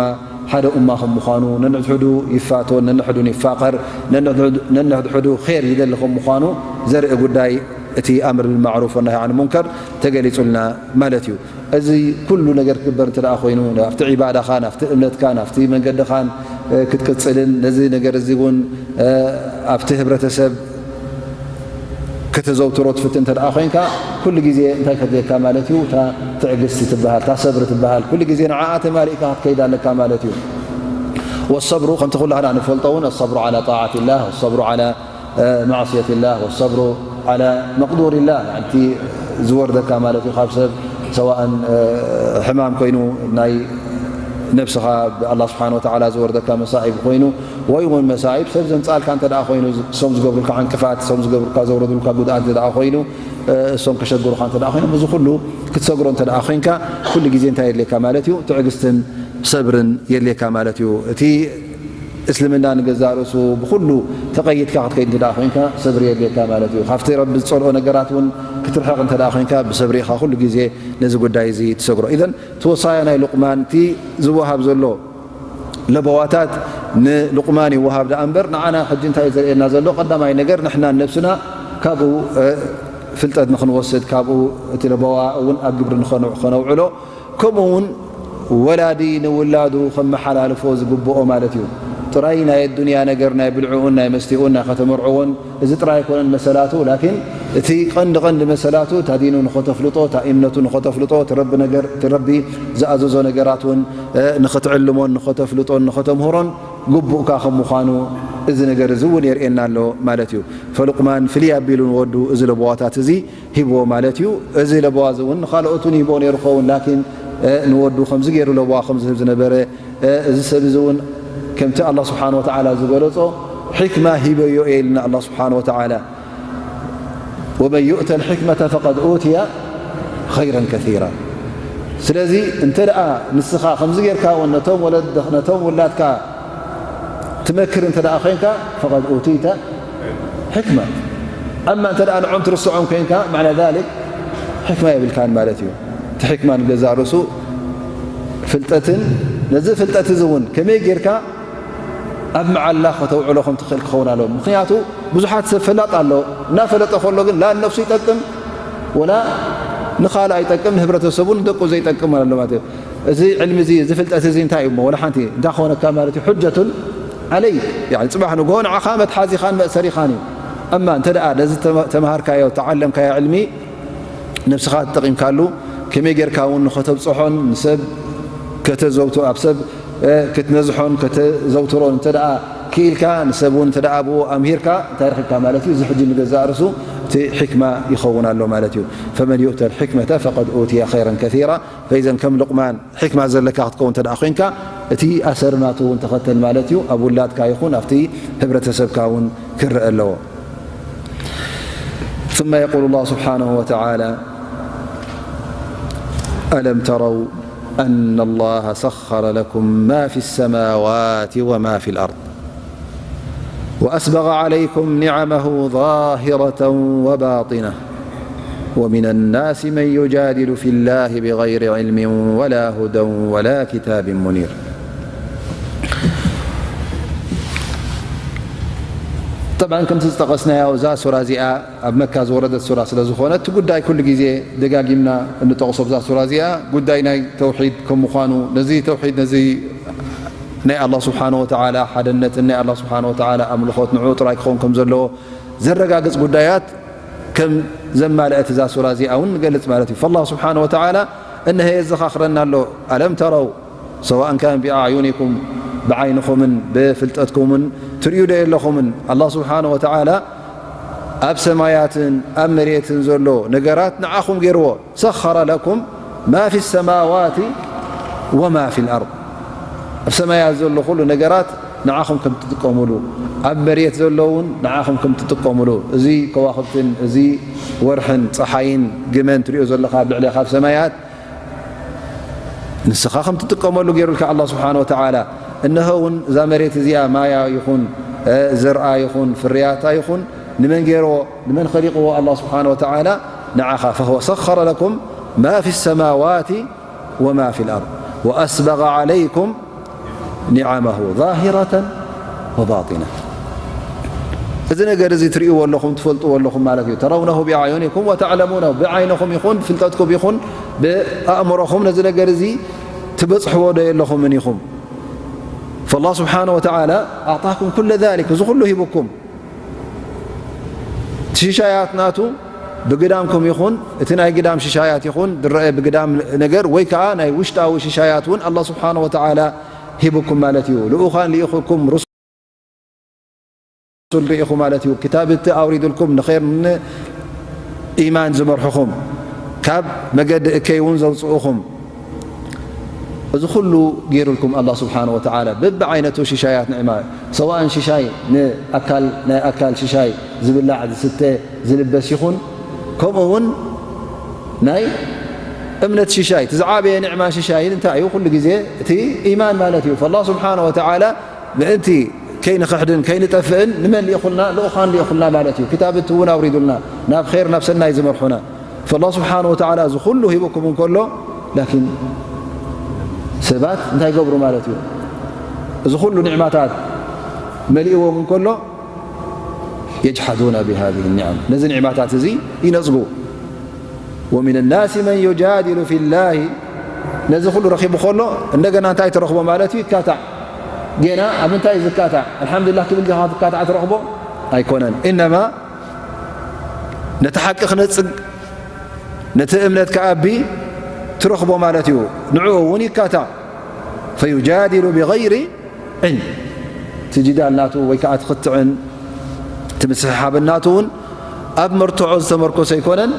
ሓደ ኡማ ከም ምዃኑ፣ ነንሕድሕዱ ይፋቶን ነንሕዱን ይፋቐር፣ ነንሕድሕዱ፣ ነንሕድሕዱ ኼር ይደሊ ከም ምዃኑ ዘርኢ ጉዳይ እቲ ኣምር ብልማዕሩፍ ወናሂ ዓን ሙንከር ተገሊጹልና ማለት እዩ። እዚ ኩሉ ነገር ክግበር እንተ ደኣ ኮይኑ፣ ናብቲ ዒባዳኻን፣ ናብቲ እምነትካን፣ ናብቲ መንገድኻን፣ እ፣ ክትቅጽልን፣ ነዚ ነገር እዚ እውን፣ እ፣ ኣብቲ ህብረተሰብ ከተዘውትሮ ትፍትን እንተ ደኣ ኮይንካ፣ ኩሉ ግዜ እንታይ ከድልየካ ማለት እዩ? እታ ትዕግስቲ ትበሃል፣ እታ ሰብሪ ትበሃል፣ ኩሉ ግዜ ንዓኣ ተማሊእካ ክትከይድ ኣለካ ማለት እዩ። ወሰብሩ፣ ከምቲ ኩላህና ንፈልጦ እውን፣ الصبر على طاعة الله، والصبر على، እ፣ معصية الله، والصبر على مقدور الله። ያኒ እቲ ዝወርደካ ማለት እዩ ካብ ሰብ፣ ሰዋእን፣ እ፣ ሕማም ኮይኑ፣ ናይ ነብስኻ ብኣላህ ስብሓን ወተዓላ ዝወርደካ መሳኢብ ኮይኑ፣ ወይ እውን መሳኢብ ሰብ ዘምጻልካ እንተ ደኣ ኮይኑ፣ እሶም ዝገብሩልካ ዕንቅፋት፣ እሶም ዝገብሩልካ፣ ዘውረዱልካ ጉድኣት እንተ ደኣ ኮይኑ፣ እ፣ እሶም ከሸግሩኻ እንተ ደኣ ኮይኖም፣ እዚ ኩሉ ክትሰግሮ እንተ ደኣ ኮይንካ፣ ኩሉ ግዜ እንታይ የድልየካ ማለት እዩ? ትዕግስትን ሰብርን የድልየካ ማለት እዩ። እቲ እስልምና ንገዛእ ርእሱ ብኹሉ ተቐይድካ ክትከይድ እንተ ደኣ ኮይንካ፣ ሰብሪ የድልየካ ማለት እዩ። ካብቲ ረቢ ዝጸልኦ ነገራት እውን ክትርሕቕ እንተ ደኣ ኮይንካ፣ ብሰብሪ ኢኻ ኩሉ ግዜ ነዚ ጉዳይ እዚ ትሰግሮ። ኢዘን፣ እቲ ወሳያ ናይ ሉቅማን፣ እቲ ዝወሃብ ዘሎ ለበዋታት ንሉቅማን ይወሃብ ደኣ እምበር፣ ንዓና ሕጂ እንታይ እዩ ዘርእየና ዘሎ? ቀዳማይ ነገር፣ ንሕና ነብስና ካብኡ፣ እ፣ ፍልጠት ንኽንወስድ፣ ካብኡ እቲ ለበዋ እውን ኣብ ግብሪ ንኸነው-፣ ኸነውዕሎ፣ ከምኡ እውን ወላዲ ንውላዱ ከመሓላልፎ ዝግብኦ ማለት እዩ። ጥራይ ናይ ኣዱንያ ነገር፣ ናይ ብልዕኡን ናይ መስትኡን ናይ ከተመርዕዎን፣ እዚ ጥራይ ኣይኮነን መሰላቱ። ላኪን እቲ ቀንዲ ቀንዲ መሰላቱ እታ ዲኑ ንኸተፍልጦ፣ እታ እምነቱ ንኸተፍልጦ፣ እቲ ረቢ ነገር፣ እቲ ረቢ ዝኣዘዞ ነገራት እውን ንኽትዕልሞን ንኸተፍልጦን ንኸተምህሮን ግቡእካ ከም ምዃኑ፣ እዚ ነገር እዚ እውን የርእየና ኣሎ ማለት እዩ። ፈሉቅማን ፍልይ ኣቢሉ ንወዱ እዚ ለበዋታት እዚ ሂብዎ ማለት እዩ። እዚ ለበዋ እዚ እውን ንኻልኦት እውን ይህቦ ነይሩ ኸውን፣ ላኪን ንወዱ ከምዚ ገይሩ ለበዋ ከም ዝህብ ዝነበረ፣ እዚ ሰብ እዚ እውን ከምቲ ኣላህ ስብሓን ወተዓላ ዝገለጾ፣ ሕክማ ሂበዮ እየ ኢልና ኣላህ ስብሓን ወተዓላ። ወመን ዩእተ ልሕክመተ ፈቀድ ኡትየ ኸይረን ከሲራ። ስለዚ እንተ ደኣ ንስኻ ከምዚ ጌርካ እውን ነቶም ወለድ-፣ ነቶም ውላድካ ትመክር እንተ ደኣ ኮይንካ፣ ፈቐድ ኡቲተ ሕክማ። ኣማ እንተ ደኣ ንዖም ትርስዖም ኮይንካ፣ ማዕና ዛሊክ ሕክማ የብልካን ማለት እዩ። እቲ ሕክማ ንገዛእ ርእሱ ፍልጠትን፣ ነዚ ፍልጠት እዚ እውን ከመይ ጌርካ ኣብ መዓላ ከተውዕሎ ከም ትኽእል ክኸውን ኣለዎ። ምኽንያቱ ብዙሓት ሰብ ፈላጥ ኣሎ፣ እናፈለጠ ከሎ ግን ላ ንነፍሱ ይጠቅም፣ ወላ ንኻልእ ኣይጠቅም፣ ንህብረተሰቡ ንደቁ ዘይጠቅም ኣሎ ማለት እዩ። እዚ ዕልሚ እዚ፣ እዚ ፍልጠት እዚ እንታይ እዩ እሞ? ወላ ሓንቲ እንታይ ክኾነካ ማለት እዩ? ሑጀቱን ዓለይ። ያኒ ጽባሕ ንግሆ ንዓኻ መትሓዚኻን መእሰሪኻን እዩ። ኣማ እንተ ደኣ ነዚ ተመ-፣ ተመሃርካዮ፣ ተዓለምካዮ ዕልሚ ነብስኻ ተጠቒምካሉ፣ ከመይ ጌርካ እውን ንኸተብጽሖን ንሰብ ከተዘውቶ-፣ ኣብ ሰብ፣ እ፣ ክትነዝሖን ከተዘውትሮን እንተ ደኣ ክኢልካ፣ ንሰብ እውን እንተ ደኣ ብኡ ኣምሂርካ፣ እንታይ ረኺብካ ማለት እዩ? እዚ ሕጂ ንገዛእ ርእሱ እቲ ሕክማ ይኸውን ኣሎ ማለት እዩ። ፈመን ዩእተ ልሕክመተ ፈቀድ ኡትየ ኸይረን ከሲራ። ፈኢዘን ከም ሉቅማን ሕክማ ዘለካ ክትከውን እንተ ደኣ ኮይንካ፣ እቲ ኣሰር ናቱ እውን ተኸተል ማለት እዩ። ኣብ ውላድካ ይኹን ኣብቲ ህብረተሰብካ እውን ክረአ ኣለዎ። ثم يقول الله سبحانه وتعالى: ألم تروا أن الله سخر لكم ما في السماوات وما في الأرض وأسبغ عليكم نعمه ظاهرة وباطنة ومن الناس من يجادل في الله بغير علم ولا هدى ولا كتاب منير. طبعا ከምቲ ዝጠቐስናዮ እዛ ሱራ እዚኣ ኣብ መካ ዝወረደት ሱራ ስለ ዝኾነት እቲ ጉዳይ ኩሉ ግዜ ደጋጊምና እንጠቕሶ ብዛ ሱራ እዚኣ ጉዳይ ናይ ተውሒድ ከም ምዃኑ ነዚ ተውሒድ ነዚ ናይ ኣላህ ስብሓነ ወተዓላ ሓደነትን ናይ ኣላህ ስብሓነ ወተዓላ ኣምልኾት ንዕኡ ጥራይ ክኸውን ከም ዘለዎ ዘረጋግጽ ጉዳያት ከም ዘማልአት እዛ ሱራ እዚኣ እውን ንገልጽ ማለት እዩ። ፈላህ ስብሓነ ወተዓላ እነሀ የዘኻኽረና ኣሎ። ኣለም ተረው ሰዋእን ካን ብኣዕዩኒኩም ብዓይንኹምን ብፍልጠትኩምን ትርእዩ ዶ የለኹምን? ኣላህ ስብሓነ ወተዓላ ኣብ ሰማያትን ኣብ መሬትን ዘሎ ነገራት ንዓኹም ገይርዎ። ሰኸረ ለኩም ማ ፊ ሰማዋት ወማ ፊ ልኣርድ። ኣብ ሰማያት ዘሎ ኩሉ ነገራት ንዓኹም ከም ትጥቀሙሉ፣ ኣብ መሬት ዘሎ እውን ንዓኹም ከም ትጥቀሙሉ፣ እዚ ከዋኽብትን እዚ ወርሕን ጸሓይን ግመን ትሪኦ ዘለኻ ኣብ ልዕሌኻ ኣብ ሰማያት ንስኻ ከም ትጥቀመሉ ገይሩልካ ኣላህ ስብሓነ ወተዓላ። እነሆ እውን እዛ መሬት እዚኣ ማያ ይኹን፣ እ፣ ዘርኣ ይኹን፣ ፍርያታ ይኹን፣ ንመን ገይርዎ? ንመን ኸሊቕዎ? ኣላህ ስብሓነ ወተዓላ ንዓኻ። ፈሁወ ሰኸረ ለኩም ማ ፊ ሰማዋት ወማ ፊ ልኣርድ ወኣስበገ ዓለይኩም ኒዓመሁ ዛሂረተን ወባጢና። እዚ ነገር እዚ ትርእይዎ ኣለኹም፣ ትፈልጥዎ ኣለኹም ማለት እዩ። ተረውነሁ ብኣዕዩኒኩም ወተዕለሙነሁ፣ ብዓይንኹም ይኹን ብፍልጠትኩም ይኹን ብኣእምሮኹም ነዚ ነገር እዚ ትበጽሕዎ ዶ የለኹምን ኢኹም? ፈላህ ስብሓነ ወተዓላ ኣዕጣኩም ኩለ ዛሊክ፣ እዚ ኩሉ ሂቡኩም። እቲ ሽሻያት ናቱ ብግዳምኩም ይኹን፣ እቲ ናይ ግዳም ሽሻያት ይኹን፣ ዝረአ ብግዳም ነገር፣ ወይ ከኣ ናይ ውሽጣዊ ሽሻያት እውን ኣላህ ስብሓነ ወተዓላ ሂቡኩም ማለት እዩ። ልኡኻን ልኢኹኩም፣ ርሱል ልኢኹ ማለት እዩ። ክታብቲ ኣውሪዱልኩም፣ ንኸይር ንኢማን ዝመርሑኹም፣ ካብ መገዲ እከይ እውን ዘውፅኡኹም፣ እዚ ኩሉ ገይሩልኩም ኣላህ ስብሓነ ወተዓላ በብዓይነቱ ሽሻያት ንዕማ፣ ሰዋእን ሽሻይ ንኣካል፣ ናይ ኣካል ሽሻይ ዝብላዕ ዝስተ ዝልበስ ይኹን፣ ከምኡ እውን ናይ እምነት ሽሻይ፣ እቲ ዝዓበየ ንዕማ ሽሻይን እንታይ እዩ? ኩሉ ግዜ እቲ ኢማን ማለት እዩ። ፈላህ ስብሓነ ወተዓላ ምእንቲ ከይንኽሕድን ከይንጠፍእን ንመን ልኢኹልና? ልኡኻን ልኢኹልና ማለት እዩ። ክታብቲ እውን ኣውሪዱልና፣ ናብ ኸይር ናብ ሰናይ ዝመርሑና። ፈላህ ስብሓነ ወተዓላ እዚ ኩሉ ሂቡኩም እንከሎ፣ ላኪን ሰባት እንታይ ይገብሩ ማለት እዩ? እዚ ኩሉ ኒዕማታት መሊእዎም እንከሎ፣ የጅሓዱነ ቢሃዚሂ ኒዓም፣ ነዚ ኒዕማታት እዚ ይነጽጉ። ወሚነ ናሲ መን ዩጃዲሉ ፊላሂ ነዚ ኩሉ ረኺቡ ከሎ እንደገና እንታይ ትረኽቦ ማለት እዩ? ይካታዕ። ጌና ኣብ እንታይ እዩ ዝካታዕ? ኣልሓምዱሊላህ ክብል ዲኻ ትካታዕ ትረኽቦ? ኣይኮነን። ኢነማ ነቲ ሓቂ ክነጽግ፣ ነቲ እምነት ክኣቢ ትረኽቦ ማለት እዩ። ንዕኡ እውን ይካታዕ። ፈዩጃዲሉ ብገይሪ ዕልም። እቲ ጅዳል ናቱ ወይ ከዓ እቲ ክትዕን እቲ ምስሕሓብን ናቱ እውን ኣብ መርትዖ ዝተመርኮሰ ኣይኮነን፣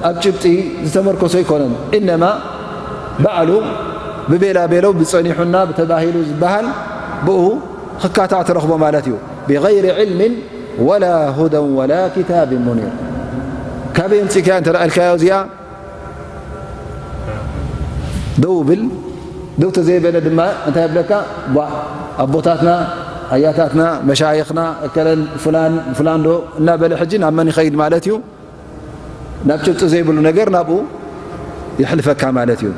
ኣብ ጭብጢ ዝተመርኮሰ ኣይኮነን። ኢነማ ባዕሉ ብቤላ ቤለው ብጸኒሑና ብተባሂሉ ዝበሃል ብኡ ክካታዕ ትረኽቦ ማለት እዩ። ብገይሪ ዕልምን ወላ ሁደን ወላ ኪታብን ሙኒር። ካበይ ኣምጺእካያ እንተ ደኣ ኢልካዮ እዚኣ ደው ብል፣ ደው ተዘይበለ ድማ እንታይ ይብለካ? ቧእ፣ ኣቦታትና፣ ኣያታትና፣ መሻይኽና፣ እከለን ፍላን፣ ፍላን ዶ እናበለ ሕጂ ናብ መን ይኸይድ ማለት እዩ? ናብ ጭብጢ ዘይብሉ ነገር ናብኡ የሕልፈካ ማለት እዩ።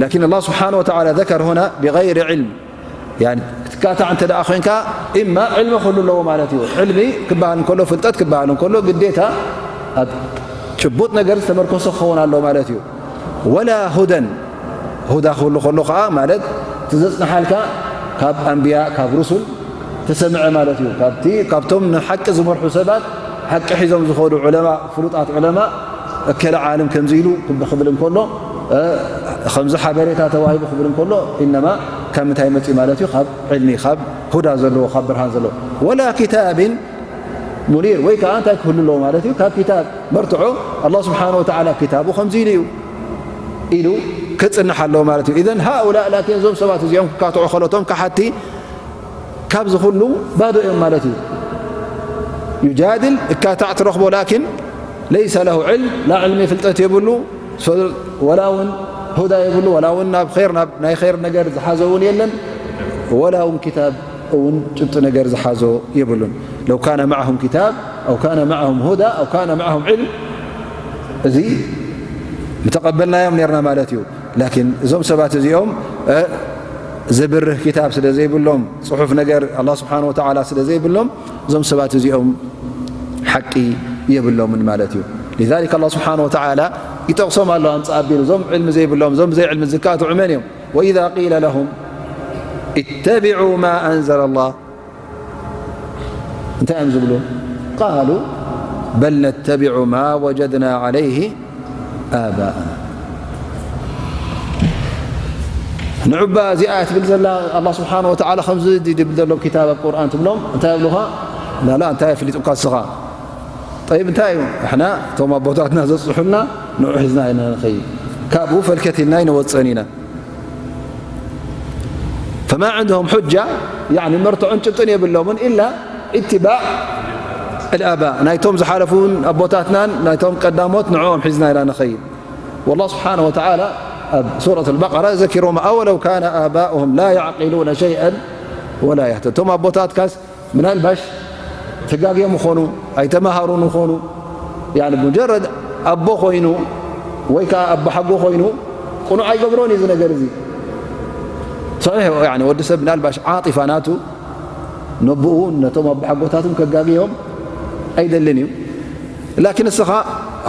ላኪን ኣላህ ስብሓነ ወተዓላ ዘከር ሁና ብገይሪ ዕልም፣ ያኒ ክትካታዕ እንተ ደኣ ኮይንካ፣ ኢማ ዕልሚ ክህሉ ኣለዎ ማለት እዩ። ዕልሚ ክበሃል እንከሎ፣ ፍልጠት ክበሃል እንከሎ፣ ግዴታ ኣብ ጭቡጥ ነገር ዝተመርኮሰ ክኸውን ኣለዎ ማለት እዩ። ወላ ሁደን፣ ሁዳ ክህሉ ከሎ ኸዓ ማለት እቲ ዘጽንሓልካ ካብ ኣንብያ፣ ካብ ሩሱል ተሰምዐ ማለት እዩ። ካብቲ፣ ካብቶም ንሓቂ ዝመርሑ ሰባት፣ ሓቂ ሒዞም ዝኸዱ ዑለማ፣ ፍሉጣት ዑለማ፣ እከለ ዓለም ከምዚ ኢሉ ክብ-፣ ክብል እንከሎ፣ እ፣ ከምዚ ሓበሬታ ተዋሂቡ ክብል እንከሎ፣ ኢነማ ካብ ምንታይ መጺኡ ማለት እዩ? ካብ ዕልሚ፣ ካብ ሁዳ ዘለዎ፣ ካብ ብርሃን ዘለዎ። ወላ ኪታብን ሙኒር፣ ወይ ከዓ እንታይ ክህሉ ኣለዎ ማለት እዩ? ካብ ኪታብ መርትዖ፣ ኣላህ ስብሓነ ወተዓላ ኪታቡ ከምዚ ኢሉ እዩ ኢሉ ክጽንሕ ኣለዎ ማለት እዩ። ኢዘን ሃኡላእ፣ ላኪን እዞም ሰባት እዚኦም ክካትዑ ከለቶም ከሓቲ ካብዚ ኩሉ ባዶ እዮም ማለት እዩ። ዩጃድል፣ እካታዕ ትረኽቦ፣ ላኪን ለይሰ ለሁ ዕልም፣ ላ ዕልሚ ፍልጠት የብሉ፣ ወላ እውን ሁዳ የብሉ፣ ወላ እውን ናብ ኸይር፣ ናብ ናይ ኸይር ነገር ዝሓዞ እውን የለን፣ ወላ እውን ኪታብ እውን ጭብጢ ነገር ዝሓዞ የብሉን። ለው ካነ መዓሁም ኪታብ ኣው ካነ መዓሁም ሁዳ ኣው ካነ መዓሁም ዕልም፣ እዚ ምተቐበልናዮም ነርና ማለት እዩ። ላኪን እዞም ሰባት እዚኦም፣ እ፣ ዘብርህ ኪታብ ስለ ዘይብሎም፣ ጽሑፍ ነገር ኣላህ ስብሓነ ወተዓላ ስለ ዘይብሎም፣ እዞም ሰባት እዚኦም ሓቂ የብሎምን ማለት እዩ። ሊዛሊክ ኣላህ ስብሓነ ወተዓላ ይጠቕሶም ኣሎ፣ ኣምጽእ ኣቢሉ። እዞም ዕልሚ ዘይብሎም፣ እዞም ብዘይ ዕልሚ ዝካትዑ መን እዮም? ወኢዛ ቂለ ለሁም ኢተቢዑ ማ ኣንዘለ ኣላህ፣ እንታይ እዮም ዝብሉ? ቃሉ በል ነተቢዑ ማ ወጀድና ዓለይሂ ኣባኣና። ንዑባ እዚኣ ትብል ዘላ ኣላህ ስብሓነ ወተዓላ ከምዚ ድብል ዘሎ ኪታብ ኣብ ቁርኣን ትብሎም፣ እንታይ ይብሉኻ? ላላ፣ እንታይ ኣፍሊጡካ እስኻ? ጠይብ፣ እንታይ እዩ? ንሕና እቶም ኣቦታትና ዘጽንሑልና ንዑ ሒዝና ኢና ንኸይድ። ካብኡ ፈልከት ኢልና ኣይንወጽእን ኢና። ፈማ ዕንደሁም ሑጃ፣ ያዕኒ መርትዖን ጭብጥን የብሎምን፣ ኢላ ኢትባዕ ኣልኣባእ፣ ናይቶም ዝሓለፉን ኣቦታትናን ናይቶም ቀዳሞት ንዕኦም ሒዝና ኢና ንኸይድ። ወላህ ስብሓነ ወተዓላ ኣብ ሱረት ኣልበቀራ ዘኪሮም፣ ኣወለው ካነ ኣባኡሁም ላ ያዕቂሉነ ሸይአን ወላ ያህተዱን። እቶም ኣቦታትካስ ምናልባሽ ተጋግዮም ይኾኑ፣ ኣይተማሃሩን ይኾኑ። ያኒ ብሙጀረድ ኣቦ ኮይኑ ወይ ከዓ ኣቦ ሓጎ ኮይኑ ቅኑዕ ኣይገብሮን እዩ እዚ ነገር እዚ። ሰሒሕ፣ ያኒ ወዲ ሰብ ምናልባሽ ዓጢፋ ናቱ ነብኡ ነቶም ኣቦ ሓጎታቱን ከጋግዮም ኣይደልን እዩ። ላኪን እስኻ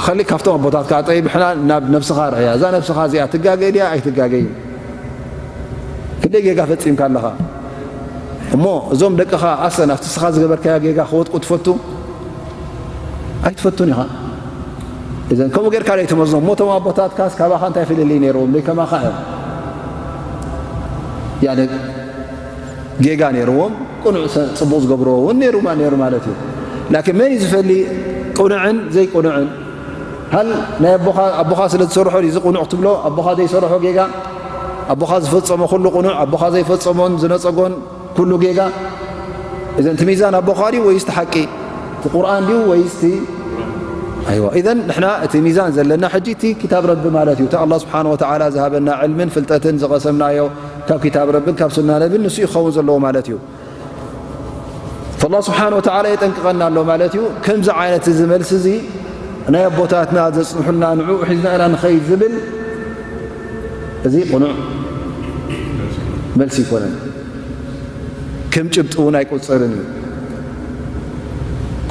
ኸሊ ካብቶም ኣቦታትካ ጠይብ፣ ሕና ናብ ነብስኻ ርዕያ። እዛ ነብስኻ እዚኣ ትጋገ ድያ ኣይትጋገይን? ክንደይ ጌጋ ፈጺምካ ኣለኻ? እሞ እዞም ደቅኻ ኣሰን ኣብቲ እስኻ ዝገበርካዮ ጌጋ ክወድቁ ትፈቱ? ኣይትፈቱን ኢኻ። እዘን ከምኡ ጌርካ ደይ ትመዝኖም። እሞ እቶም ኣቦታትካስ ካባኻ እንታይ ፍልልይ ነይርዎም? ደይ ከማኻ እዮም። ያኒ ጌጋ ነይርዎም፣ ቅኑዕ ሰ-፣ ጽቡቕ ዝገብርዎ እውን ነይሩ ማ-፣ ነይሩ ማለት እዩ። ላኪን መን እዩ ዝፈሊ ቅኑዕን ዘይቅኑዕን? ሃል ናይ ኣቦኻ፣ ኣቦኻ ስለ ዝሰርሖ ድዩ እዚ ቅኑዕ ክትብሎ? ኣቦኻ ዘይሰርሖ ጌጋ፣ ኣቦኻ ዝፈጸሞ ኩሉ ቅኑዕ፣ ኣቦኻ ዘይፈጸሞን ዝነጸጎን ኩሉ ጌጋ? እዘን እቲ ሚዛን ኣቦኻ ድዩ ወይስ እቲ ሓቂ? እቲ ቁርኣን ድዩ ወይስ እቲ፣ ኣይዋ። ኢዘን ንሕና እቲ ሚዛን ዘለና ሕጂ እቲ ክታብ ረቢ ማለት እዩ። እቲ ኣላህ ስብሓነ ወተዓላ ዝሃበና ዕልምን ፍልጠትን ዝቐሰምናዮ ካብ ክታብ ረብን ካብ ሱና ነብን ንሱ እዩ ክኸውን ዘለዎ ማለት እዩ። ፈላህ ስብሓነ ወተዓላ የጠንቅቐና ኣሎ ማለት እዩ። ከምዚ ዓይነት እዚ መልሲ እዚ ናይ ኣቦታትና ዘጽንሑልና ንዕኡ ሒዝና ኢና ንኸይድ ዝብል እዚ ቅኑዕ መልሲ ኣይኮነን። ከም ጭብጢ እውን ኣይቁጸርን እዩ።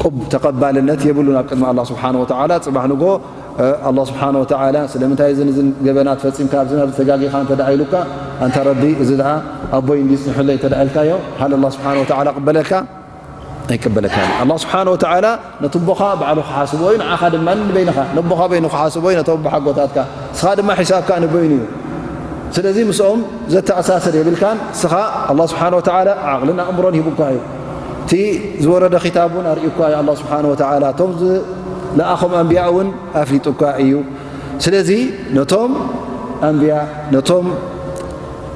ቁብ ተቐባልነት የብሉን ኣብ ቅድሚ ኣላህ ስብሓነ ወተዓላ። ጽባሕ ንግሆ ኣላህ ስብሓነ ወተዓላ ስለምንታይ እዝን እዝን ገበናት ፈጺምካ፣ ኣብዚ ናብ ተጋጊኻ እንተ ደኣ ኢሉካ፣ ኣንታ ረቢ፣ እዚ ደኣ ኣቦይ እንዲ ጽንሑለይ እንተ ደኣ ኢልካዮ፣ ሃል ኣላህ ስብሓነ ወተዓላ ቅበለካ? ኣይቅበለካን። ኣላህ ስብሓነ ወተዓላ ነቲ ኣቦኻ ባዕሉ ክሓስቦ እዩ፣ ንዓኻ ድማ ንበይንኻ፣ ነቦኻ በይኑ ክሓስቦ እዩ፣ ነቶም ኣቦሓጎታትካ፣ ንስኻ ድማ ሒሳብካ ንበይኑ እዩ። ስለዚ ምስኦም ዘተኣሳስር የብልካን። ንስኻ ኣላህ ስብሓነ ወተዓላ ዓቕልን ኣእምሮን ሂቡካ እዩ። እቲ ዝወረደ ኪታብ እውን ኣርእዩካ እዩ ኣላህ ስብሓነ ወተዓላ። እቶም ዝለኣኾም ኣንብያ እውን ኣፍሊጡካ እዩ። ስለዚ ነቶም ኣንብያ፣ ነቶም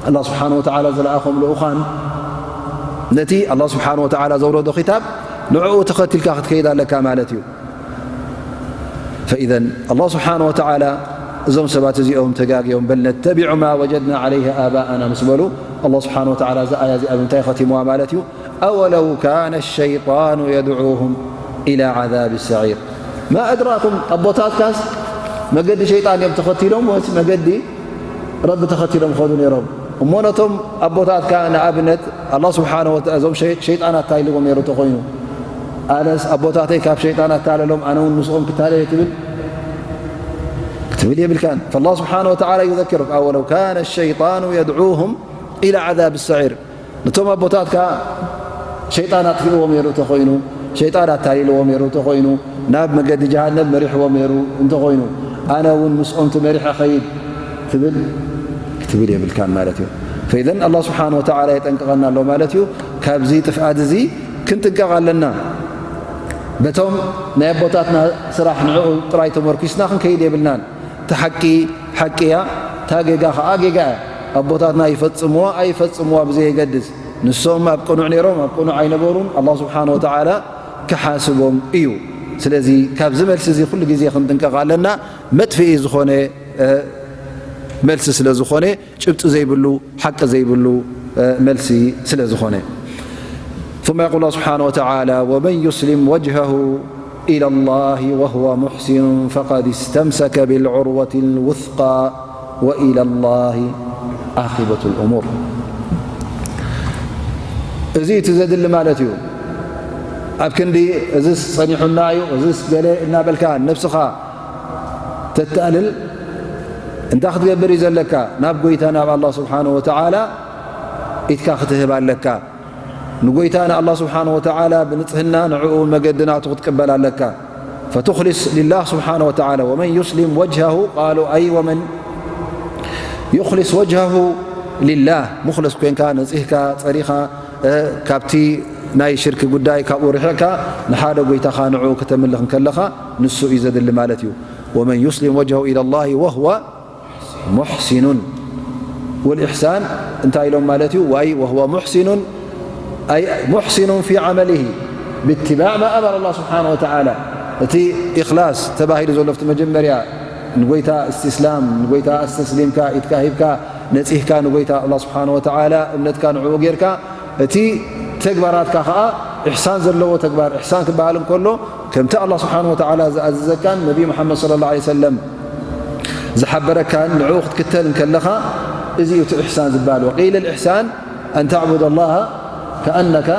ኣላህ ስብሓነ ወተዓላ ዝለኣኾም ልኡኻን፣ ነቲ ኣላህ ስብሓነ ወተዓላ ዘውረዶ ኪታብ ንዕኡ ተኸቲልካ ክትከይድ ኣለካ ማለት እዩ። ፈኢዘን ኣላህ ስብሓነ ወተዓላ እዞም ሰባት እዚኦም ተጋግዮም፣ በል ነተቢዑ ማ ወጀድና ዓለይሂ ኣባኣና ምስ በሉ፣ ኣላህ ስብሓነ ወተዓላ እዛ ኣያ እዚኣ ብምንታይ ኸቲምዋ ማለት እዩ? ኣወለው ካነ ሸይጣኑ የድዑሁም ኢላ ዓዛብ ሰዒር። ማ ኣድራኩም፣ ኣቦታትካስ መገዲ ሸይጣን እዮም ተኸቲሎም ወይስ መገዲ ረቢ ተኸቲሎም ኸዱ ነይሮም? እሞ ነቶም ኣቦታትካ ንኣብነት ኣላህ ስብሓነ ወተ-፣ እዞም ሸይ-፣ ሸይጣናት እንታይ ኢልዎም ነይሩ ተኾይኑ? ኣነስ ኣቦታተይ ካብ ሸይጣን ኣታለሎም፣ ኣነ እውን ምስኦም ክታለል እየ ትብል? ክትብል የብልካን። ፈላህ ስብሓነ ወተዓላ ዩዘኪሩክ፣ ኣወለው ካነ ሸይጣኑ የድዑሁም ኢላ ዓዛብ ሰዒር። ነቶም ኣቦታትካ ሸይጣን ኣጥፊእዎም ነይሩ እንተኾይኑ፣ ሸይጣን ኣታሊልዎም ነይሩ እንተኾይኑ፣ ናብ መገዲ ጀሃነም መሪሕዎም ነይሩ እንተኾይኑ፣ ኣነ እውን ምስኦም ተመሪሐ ኸይድ ትብል? ክትብል የብልካን ማለት እዩ። ፈኢዘን ኣላህ ስብሓነ ወተዓላ የጠንቅቐና ኣሎ ማለት እዩ። ካብዚ ጥፍኣት እዚ ክንጥንቀቕ ኣለና። በቶም ናይ ኣቦታትና ስራሕ ንዕኡ ጥራይ ተመርኪስና ክንከይድ የብልናን። እቲ ሓቂ ሓቂ እያ፣ እታ ጌጋ ኸዓ ጌጋ እያ። ኣቦታትና ይፈጽምዋ ኣይፈጽምዋ ብዘየገድስ፣ ንሶም ኣብ ቅኑዕ ነይሮም ኣብ ቅኑዕ ኣይነበሩን፣ ኣላህ ስብሓነ ወተዓላ ክሓስቦም እዩ። ስለዚ ካብዚ መልሲ እዚ ኩሉ ግዜ ክንጥንቀቕ ኣለና። መጥፍኢ ዝኾነ፣ እ፣ መልሲ ስለ ዝኾነ፣ ጭብጢ ዘይብሉ፣ ሓቂ ዘይብሉ፣ እ፣ መልሲ ስለ ዝኾነ። ثم يقول الله سبحانه وتعالى: ومن يسلم وجهه إلى الله وهو محسن فقد استمسك بالعروة الوثقى وإلى الله عاقبة الأمور። እዚ እቲ ዘድሊ ማለት እዩ። ኣብ ክንዲ እዝስ ጸኒሑና እዩ፣ እዝስ ገለ እናበልካ ነብስኻ ተታልል፣ እንታይ ክትገብር እዩ ዘለካ? ናብ ጎይታ ናብ ኣላህ ስብሓነሁ ወተዓላ ኢድካ ክትህብ ኣለካ። ንጎይታ ንኣላህ ስብሓነሁ ወተዓላ ብንጽህና ንዕኡ መገዲ ናቱ ክትቅበል ኣለካ። ፈቱኽሊስ ሊላህ ስብሓነሁ ወተዓላ። ወመን ዩስሊም ወጅሃሁ ቃሉ ኣይ ወመን ዩኽሊስ ወጅሃሁ ሊላህ፣ ሙኽልስ ኮይንካ ነጺህካ ጸሪኻ፣ እ፣ ካብቲ ናይ ሽርኪ ጉዳይ ካብኡ ርሒቕካ ንሓደ ጎይታኻ ንዕኡ ከተምልኽ እንከለኻ ንሱ እዩ ዘድሊ ማለት እዩ። ወመን ዩስሊም ወጅሃሁ ኢለላሂ ወሁወ ሙሕሲኑን። ወልኢሕሳን እንታይ ኢሎም ማለት እዩ? ዋይ ወሁወ ሙሕሲኑን ኣይ ሙሕሲኑን ፊ ዓመሊሂ ብትባዕ ማ ኣመረ ኣላህ ስብሓነሁ ወተዓላ። እቲ ኢኽላስ ተባሂሉ ዘሎ ኣብቲ መጀመርያ ንጎይታ እስትስላም፣ ንጎይታ ኣስተስሊምካ፣ ኢድካ ሂብካ፣ ነጺህካ ንጎይታ ኣላህ ስብሓነሁ ወተዓላ እምነትካ ንዕኡ ጌርካ፣ እቲ ተግባራትካ ኸዓ ኢሕሳን ዘለዎ ተግባር። ኢሕሳን ክበሃል እንከሎ፣ ከምቲ ኣላህ ስብሓነሁ ወተዓላ ዝኣዘዘካን ነቢ ሙሓመድ ሰለላሁ ዐለይሂ ወሰለም ዝሓበረካን ንዕኡ ክትክተል እንከለኻ፣ እዚ እዩ እቲ ኢሕሳን ዝበሃል። ወቂለ ልኢሕሳን ኣን ተዕቡደ ላሃ ከኣነካ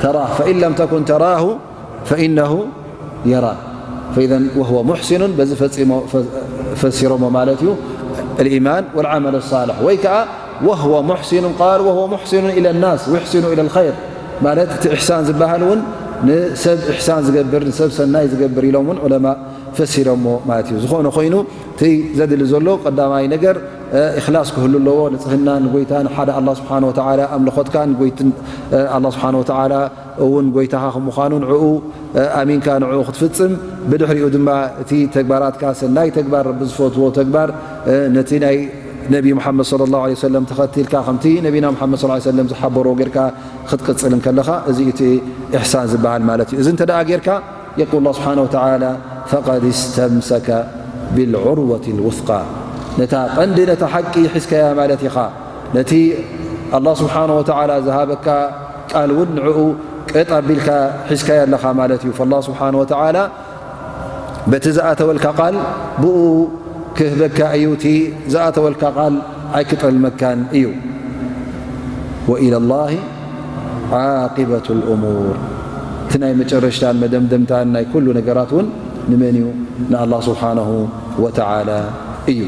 ተራህ፣ ፈኢን ለም ተኩን ተራሁ ፈኢነሁ የራክ። ፈኢዘን ወሁወ ሙሕሲኑን በዚ ፈጺሞ-፣ ፈ-፣ ፈሲሮሞ ማለት እዩ፣ الإيمان والعمل الصالح። ወይ ከኣ ወሁወ ሙሕሲኑን ቃል ወሁወ ሙሕሲኑን ኢለ ናስ ወዩሕሲኑ ኢለ ልኸይር ማለት እቲ ኢሕሳን ዝበሃል እውን ንሰብ ኢሕሳን ዝገብር፣ ንሰብ ሰናይ ዝገብር ኢሎም እውን ዑለማ ፈሲሮሞ ማለት እዩ። ዝኾነ ኮይኑ እቲ ዘድሊ ዘሎ ቀዳማይ ነገር፣ እ፣ ኢኽላስ ክህሉ ኣለዎ። ንጽህና ንጎይታ ንሓደ ኣላህ ስብሓነ ወተዓላ ኣምልኾትካ ንጎይትን፣ እ፣ ኣላህ ስብሓነ ወተዓላ እውን ጎይታኻ ከም ምዃኑ ንዕኡ፣ እ፣ ኣሚንካ ንዕኡ ክትፍጽም፣ ብድሕሪኡ ድማ እቲ ተግባራትካ ሰናይ ተግባር፣ ረቢ ዝፈትዎ ተግባር፣ እ፣ ነቲ ናይ ነቢ ሙሓመድ ሰለላሁ ዐለይሂ ወሰለም ተኸቲልካ ከምቲ ነቢና ሙሓመድ ሰለላሁ ዐለይሂ ወሰለም ዝሓበሮ ጌርካ ክትቅጽል እንከለኻ፣ እዚ እቲ ኢሕሳን ዝበሃል ማለት እዩ። እዚ እንተ ደኣ ጌርካ፣ የቁል ኣላህ ስብሓነሁ ወተዓላ፣ ፈቀድ እስተምሰከ ቢልዑርወቲ ልውስቃ፣ ነታ ቀንዲ ነታ ሓቂ ሒዝካያ ማለት ኢኻ። ነቲ ኣላህ ስብሓነሁ ወተዓላ ዝሃበካ ቃል እውን ንዕኡ ቀጥ ኣቢልካ ሒዝካዮ ኣለኻ ማለት እዩ። ፈላህ ስብሓነሁ ወተዓላ በቲ ዝኣተወልካ ቃል ብኡ ክህበካ እዩ፣ እቲ ዝኣተወልካ ቃል ኣይክጠልመካን እዩ። ወኢለላሂ ዓቂበቱ ልእሙር፣ እቲ ናይ መጨረሽታን መደምደምታን ናይ ኩሉ ነገራት እውን ንመን እዩ? ንኣላህ ስብሓነሁ ወተዓላ እዩ።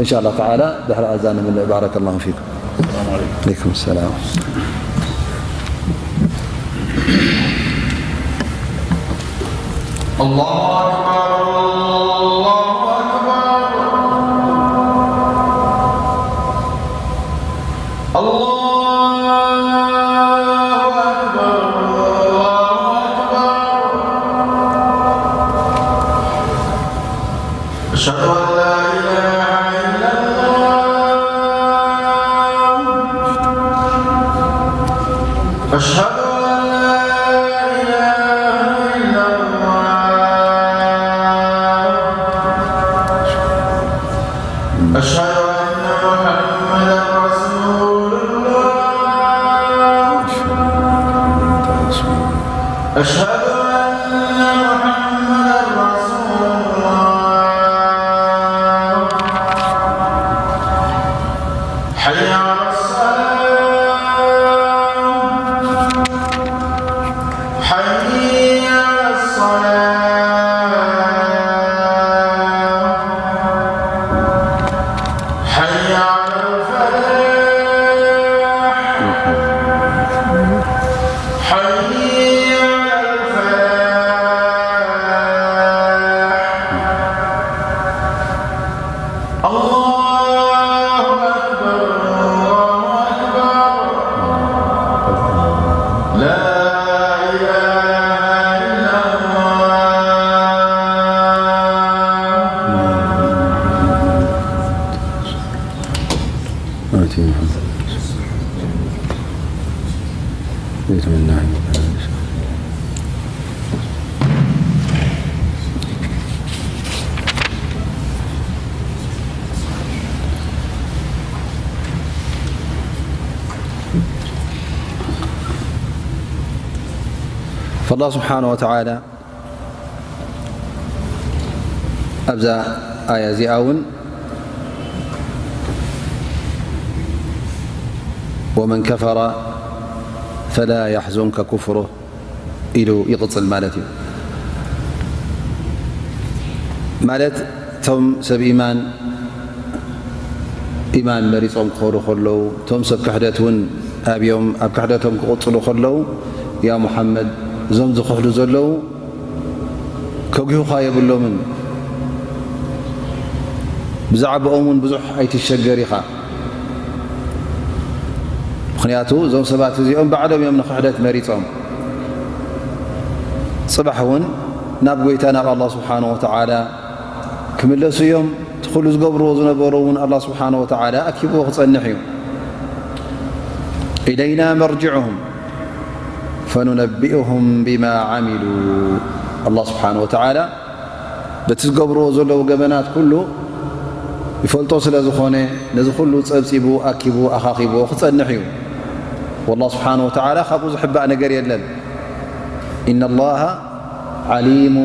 እንሻ ኣላህ ተዓላ ድሕሪ ኣዛን ንምልእ። ባረከላሁ ፊኩም። ሰላም ዓለይኩም። ዓለይኩም ሰላም። الله أكبر، الله أكبر. الله أكبر، الله أكبر. أشهد أن لا إله إلا الله. أشهد أن لا إله إلا الله. أشهد أن محمدا رسول الله. أشهد أن محمدا رسول الله. حي على الصلاة. حي على الصلاة. حي على الفلاح. حي على الفلاح. الله أكبر، الله أكبر. لا إله إلا الله. فالله سبحانه وتعالى ኣብዛ ኣያ እዚኣ እውን ومن كفر فلا يحزنك كفره ኢሉ ይቕጽል ማለት እዩ። ማለት እቶም ሰብ ኢማን ኢማን መሪጾም ክኸዱ ከለዉ፣ እቶም ሰብ ክሕደት እውን ኣብዮም ኣብ ክሕደቶም ክቕጽሉ ከለዉ፣ ያ ሙሓመድ፣ እዞም ዝኽሕዱ ዘለዉ ከጒሁኻ የብሎምን። ብዛዕባኦም እውን ብዙሕ ኣይትሸገር ኢኻ። ምኽንያቱ እዞም ሰባት እዚኦም ባዕሎም እዮም ንኽሕደት መሪጾም። ጽባሕ እውን ናብ ጎይታ ናብ ኣላህ ስብሓነሁ ወተዓላ ክምለሱ እዮም። እቲ ኩሉ ዝገብርዎ ዝነበሩ እውን ኣላህ ስብሓነሁ ወተዓላ ኣኪብዎ ክጸንሕ እዩ። إلينا مرجعهم فننبئهم بما عملوا. ኣላህ ስብሓነሁ ወተዓላ በቲ ዝገብርዎ ዘለዉ ገበናት ኩሉ ይፈልጦ ስለ ዝኾነ፣ ነዚ ኩሉ ጸብጺቡ፣ ኣኪቡ፣ ኣኻኺብዎ ክጸንሕ እዩ። ወላህ ስብሓነሁ ወተዓላ ካብኡ ዝሕባእ ነገር የለን። إن الله عليم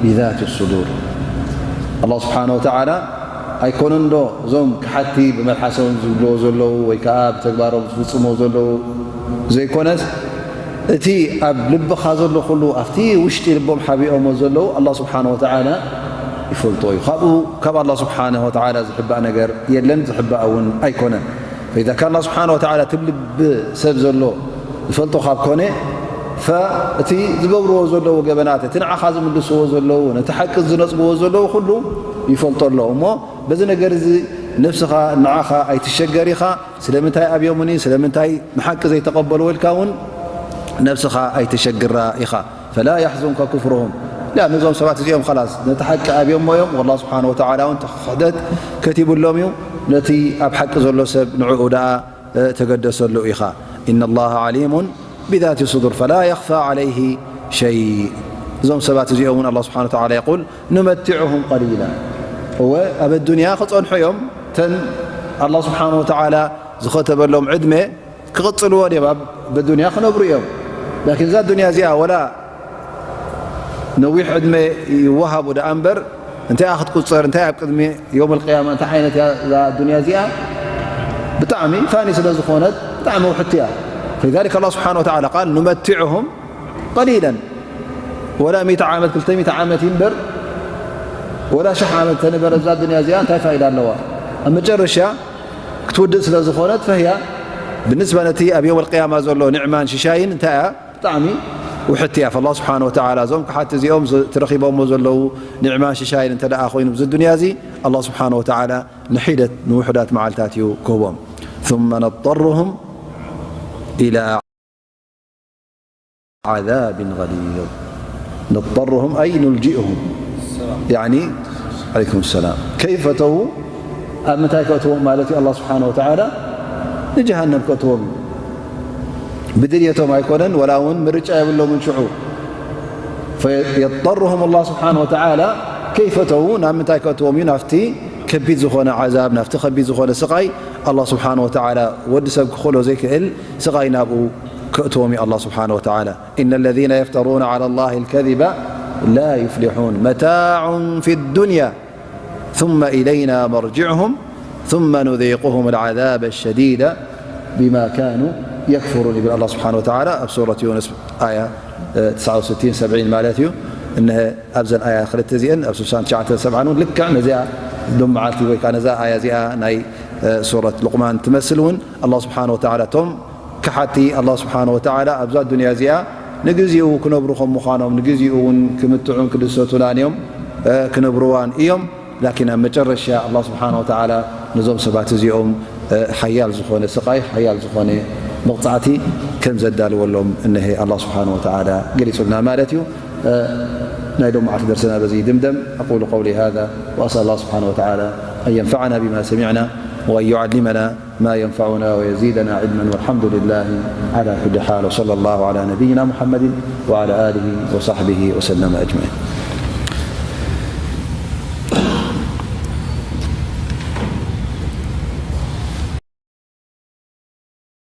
بذات الصدور. ኣላህ ስብሓነሁ ወተዓላ ኣይኮነን ዶ እዞም ክሓቲ ብመልሓሶም ዝብልዎ ዘለዉ ወይ ከኣ ብተግባሮም ዝፍጽምዎ ዘለዉ ዘይኮነስ፣ እቲ ኣብ ልብኻ ዘሎ ኩሉ፣ ኣብቲ ውሽጢ ልቦም ሓቢኦሞ ዘለዉ፣ ኣላህ ስብሓነሁ ወተዓላ ይፈልጦ እዩ። ካብኡ፣ ካብ ኣላህ ስብሓነሁ ወተዓላ ዝሕባእ ነገር የለን፣ ዝሕባእ እውን ኣይኮነን። ፈኢዛ ካን ኣላህ ስብሓነሁ ወተዓላ እቲ ልቢ ሰብ ዘሎ ዝፈልጦ ካብ ኮነ፣ ፈ-፣ እቲ ዝገብርዎ ዘለዉ ገበናት፣ እቲ ንዓኻ ዝምልስዎ ዘለዉ፣ ነቲ ሓቂ ዝነጽግዎ ዘለዉ ኩሉ ይፈልጦ ኣሎ። እሞ በዚ ነገር እዚ ነፍስኻ፣ ንዓኻ ኣይትሸገር ኢኻ። ስለምንታይ ኣብዮምኒ፣ ስለምንታይ ንሓቂ ዘይተቐበልዎ ኢልካ እውን ነብስኻ ኣይተሸግራ ኢኻ። ፈላ ያሕዙንካ ኩፍሩሁም። ላ፣ ነዞም ሰባት እዚኦም ኸላስ ነቲ ሓቂ ኣብዮሞ እዮም። ወላህ ስብሓነ ወተዓላ እውን እቲ ክሕደት ከቲቡሎም እዩ። ነቲ ኣብ ሓቂ ዘሎ ሰብ ንዕኡ ደኣ፣ እ፣ ተገደሰሉ ኢኻ። ኢነ ላሃ ዓሊሙን ቢዛቲ ሱዱር ፈላ የኽፋ ዓለይሂ ሸይ። እዞም ሰባት እዚኦም እውን ኣላህ ስብሓነ ወተዓላ የቁል ኑመቲዑሁም ቀሊላ። እወ፣ ኣብ ኣዱንያ ክጸንሑ እዮም። እተን ኣላህ ስብሓነ ወተዓላ ዝኸተበሎም ዕድመ ክቕጽልዎ ድዮም፣ ኣብ ኣዱንያ ክነብሩ እዮም። ላኪን እዛ ኣዱንያ እዚኣ ወላ ነዊሕ ዕድመ ይወሃቡ ደኣ እምበር፣ እንታይ እያ ክትቁጸር? እንታይ ኣብ ቅድሚ የውመል ቅያማ እንታይ ዓይነት እያ እዛ ኣዱንያ እዚኣ? ብጣዕሚ ፋኒ ስለ ዝኾነት ብጣዕሚ ውሕቲ እያ። ፈሊዛሊክ ኣላህ ስብሓነ ወተዓላ ቃል ኑመቲዑሁም ቀሊለን፣ ወላ ሚእቲ ዓመት፣ ክልተ ሚእቲ ዓመት እዩ እምበር፣ ወላ ሽሕ ዓመት ተነበረ እዛ ዱንያ እዚኣ እንታይ ፋይዳ ኣለዋ? ኣብ መጨረሻ ክትውድእ ስለ ዝኾነት ፈህያ ብንስባ ነቲ ኣብ የውመል ቅያማ ዘሎ ኒዕማን ሽሻይን እንታይ እያ? ብጣዕሚ ውሕቲ እያ። ፈላ ስብሓን ወተዓላ እዞም ክሓቲ እዚኦም ዝ- ትረኺቦሞ ዘለዉ ኒዕማን ሽሻይን እንተ ደኣ ኮይኑ ብዚ ዱንያ እዚ ኣላ ስብሓን ወተዓላ ንሒደት ንውሑዳት መዓልታት እዩ ክህቦም። ثم نضطرهم إلى عذاب غليظ. نضطرهم أي نلجئهم. يعني، عليكم السلام. كيف تو ኣብ ምንታይ ከእትዎም ማለት እዩ? ኣላ ስብሓን ወተዓላ ንጀሃነም ከእትዎም እዩ። ብድልየቶም ኣይኮነን፣ ወላ እውን ምርጫ የብሎምን። ሽዑ ፈየضطرهم ኣላ ስብሓን ወተዓላ ከይፈተዉ ናብ ምንታይ ከእትዎም እዩ? ናብቲ ከቢድ ዝኾነ ዓዛብ፣ ናብቲ ከቢድ ዝኾነ ስቓይ ኣላ ስብሓን ወተዓላ ወዲ ሰብ ክኽእሎ ዘይክእል ስቓይ ናብኡ ከእትዎም እዩ ኣላ ስብሓን ወተዓላ። إن الذين يفترون على الله الكذب لا يفلحون. متاع في الدنيا ثم إلينا مرجعهم ثم نذيقهم العذاب الشديد بما كانوا يكفرون ይብል ኣላ ስብሓን ወተዓላ ኣብ ሱረት ዩንስ ኣያ እ፣ ትስዓን ሰብዒን ማለት እዩ። እነሀ ኣብዘን ኣያ ክልተ እዚአን ኣብ ስሳን ትሽዓን ሰብዓን እውን ልክዕ ነዚኣ ሎም መዓልቲ ወይ ከዓ ነዛ ኣያ እዚኣ ናይ እ፣ ሱረት ሉቕማን ትመስል እውን ኣላ ስብሓን ወተዓላ እቶም ክሓቲ ኣላ ስብሓን ወተዓላ ኣብዛ ዱንያ እዚኣ ንግዚኡ ክነብሩ ከም ምዃኖም ንግዚኡ እውን ክምትዑን ክድሰቱላን እዮም እ፣ ክነብርዋን እዮም። ላኪን ኣብ መጨረሻ ኣላ ስብሓን ወተዓላ ነዞም ሰባት እዚኦም እ፣ ሓያል ዝኾነ ስቓይ ሓያል ዝኾነ መቕፃዕቲ ከም ዘዳልወሎም እነሀ ኣላ ስብሓን ወተዓላ ገሊፁልና ማለት እዩ። እ፣ ናይ ሎም መዓልቲ ደርስና በዚ ይድምደም። أقول قولي هذا وأسأل الله سبحانه وتعالى أن ينفعنا بما سمعنا وأن يعلمنا ما ينفعنا ويزيدنا علما والحمد لله على كل حال وصلى الله على نبينا محمد وعلى آله وصحبه وسلم أجمعين.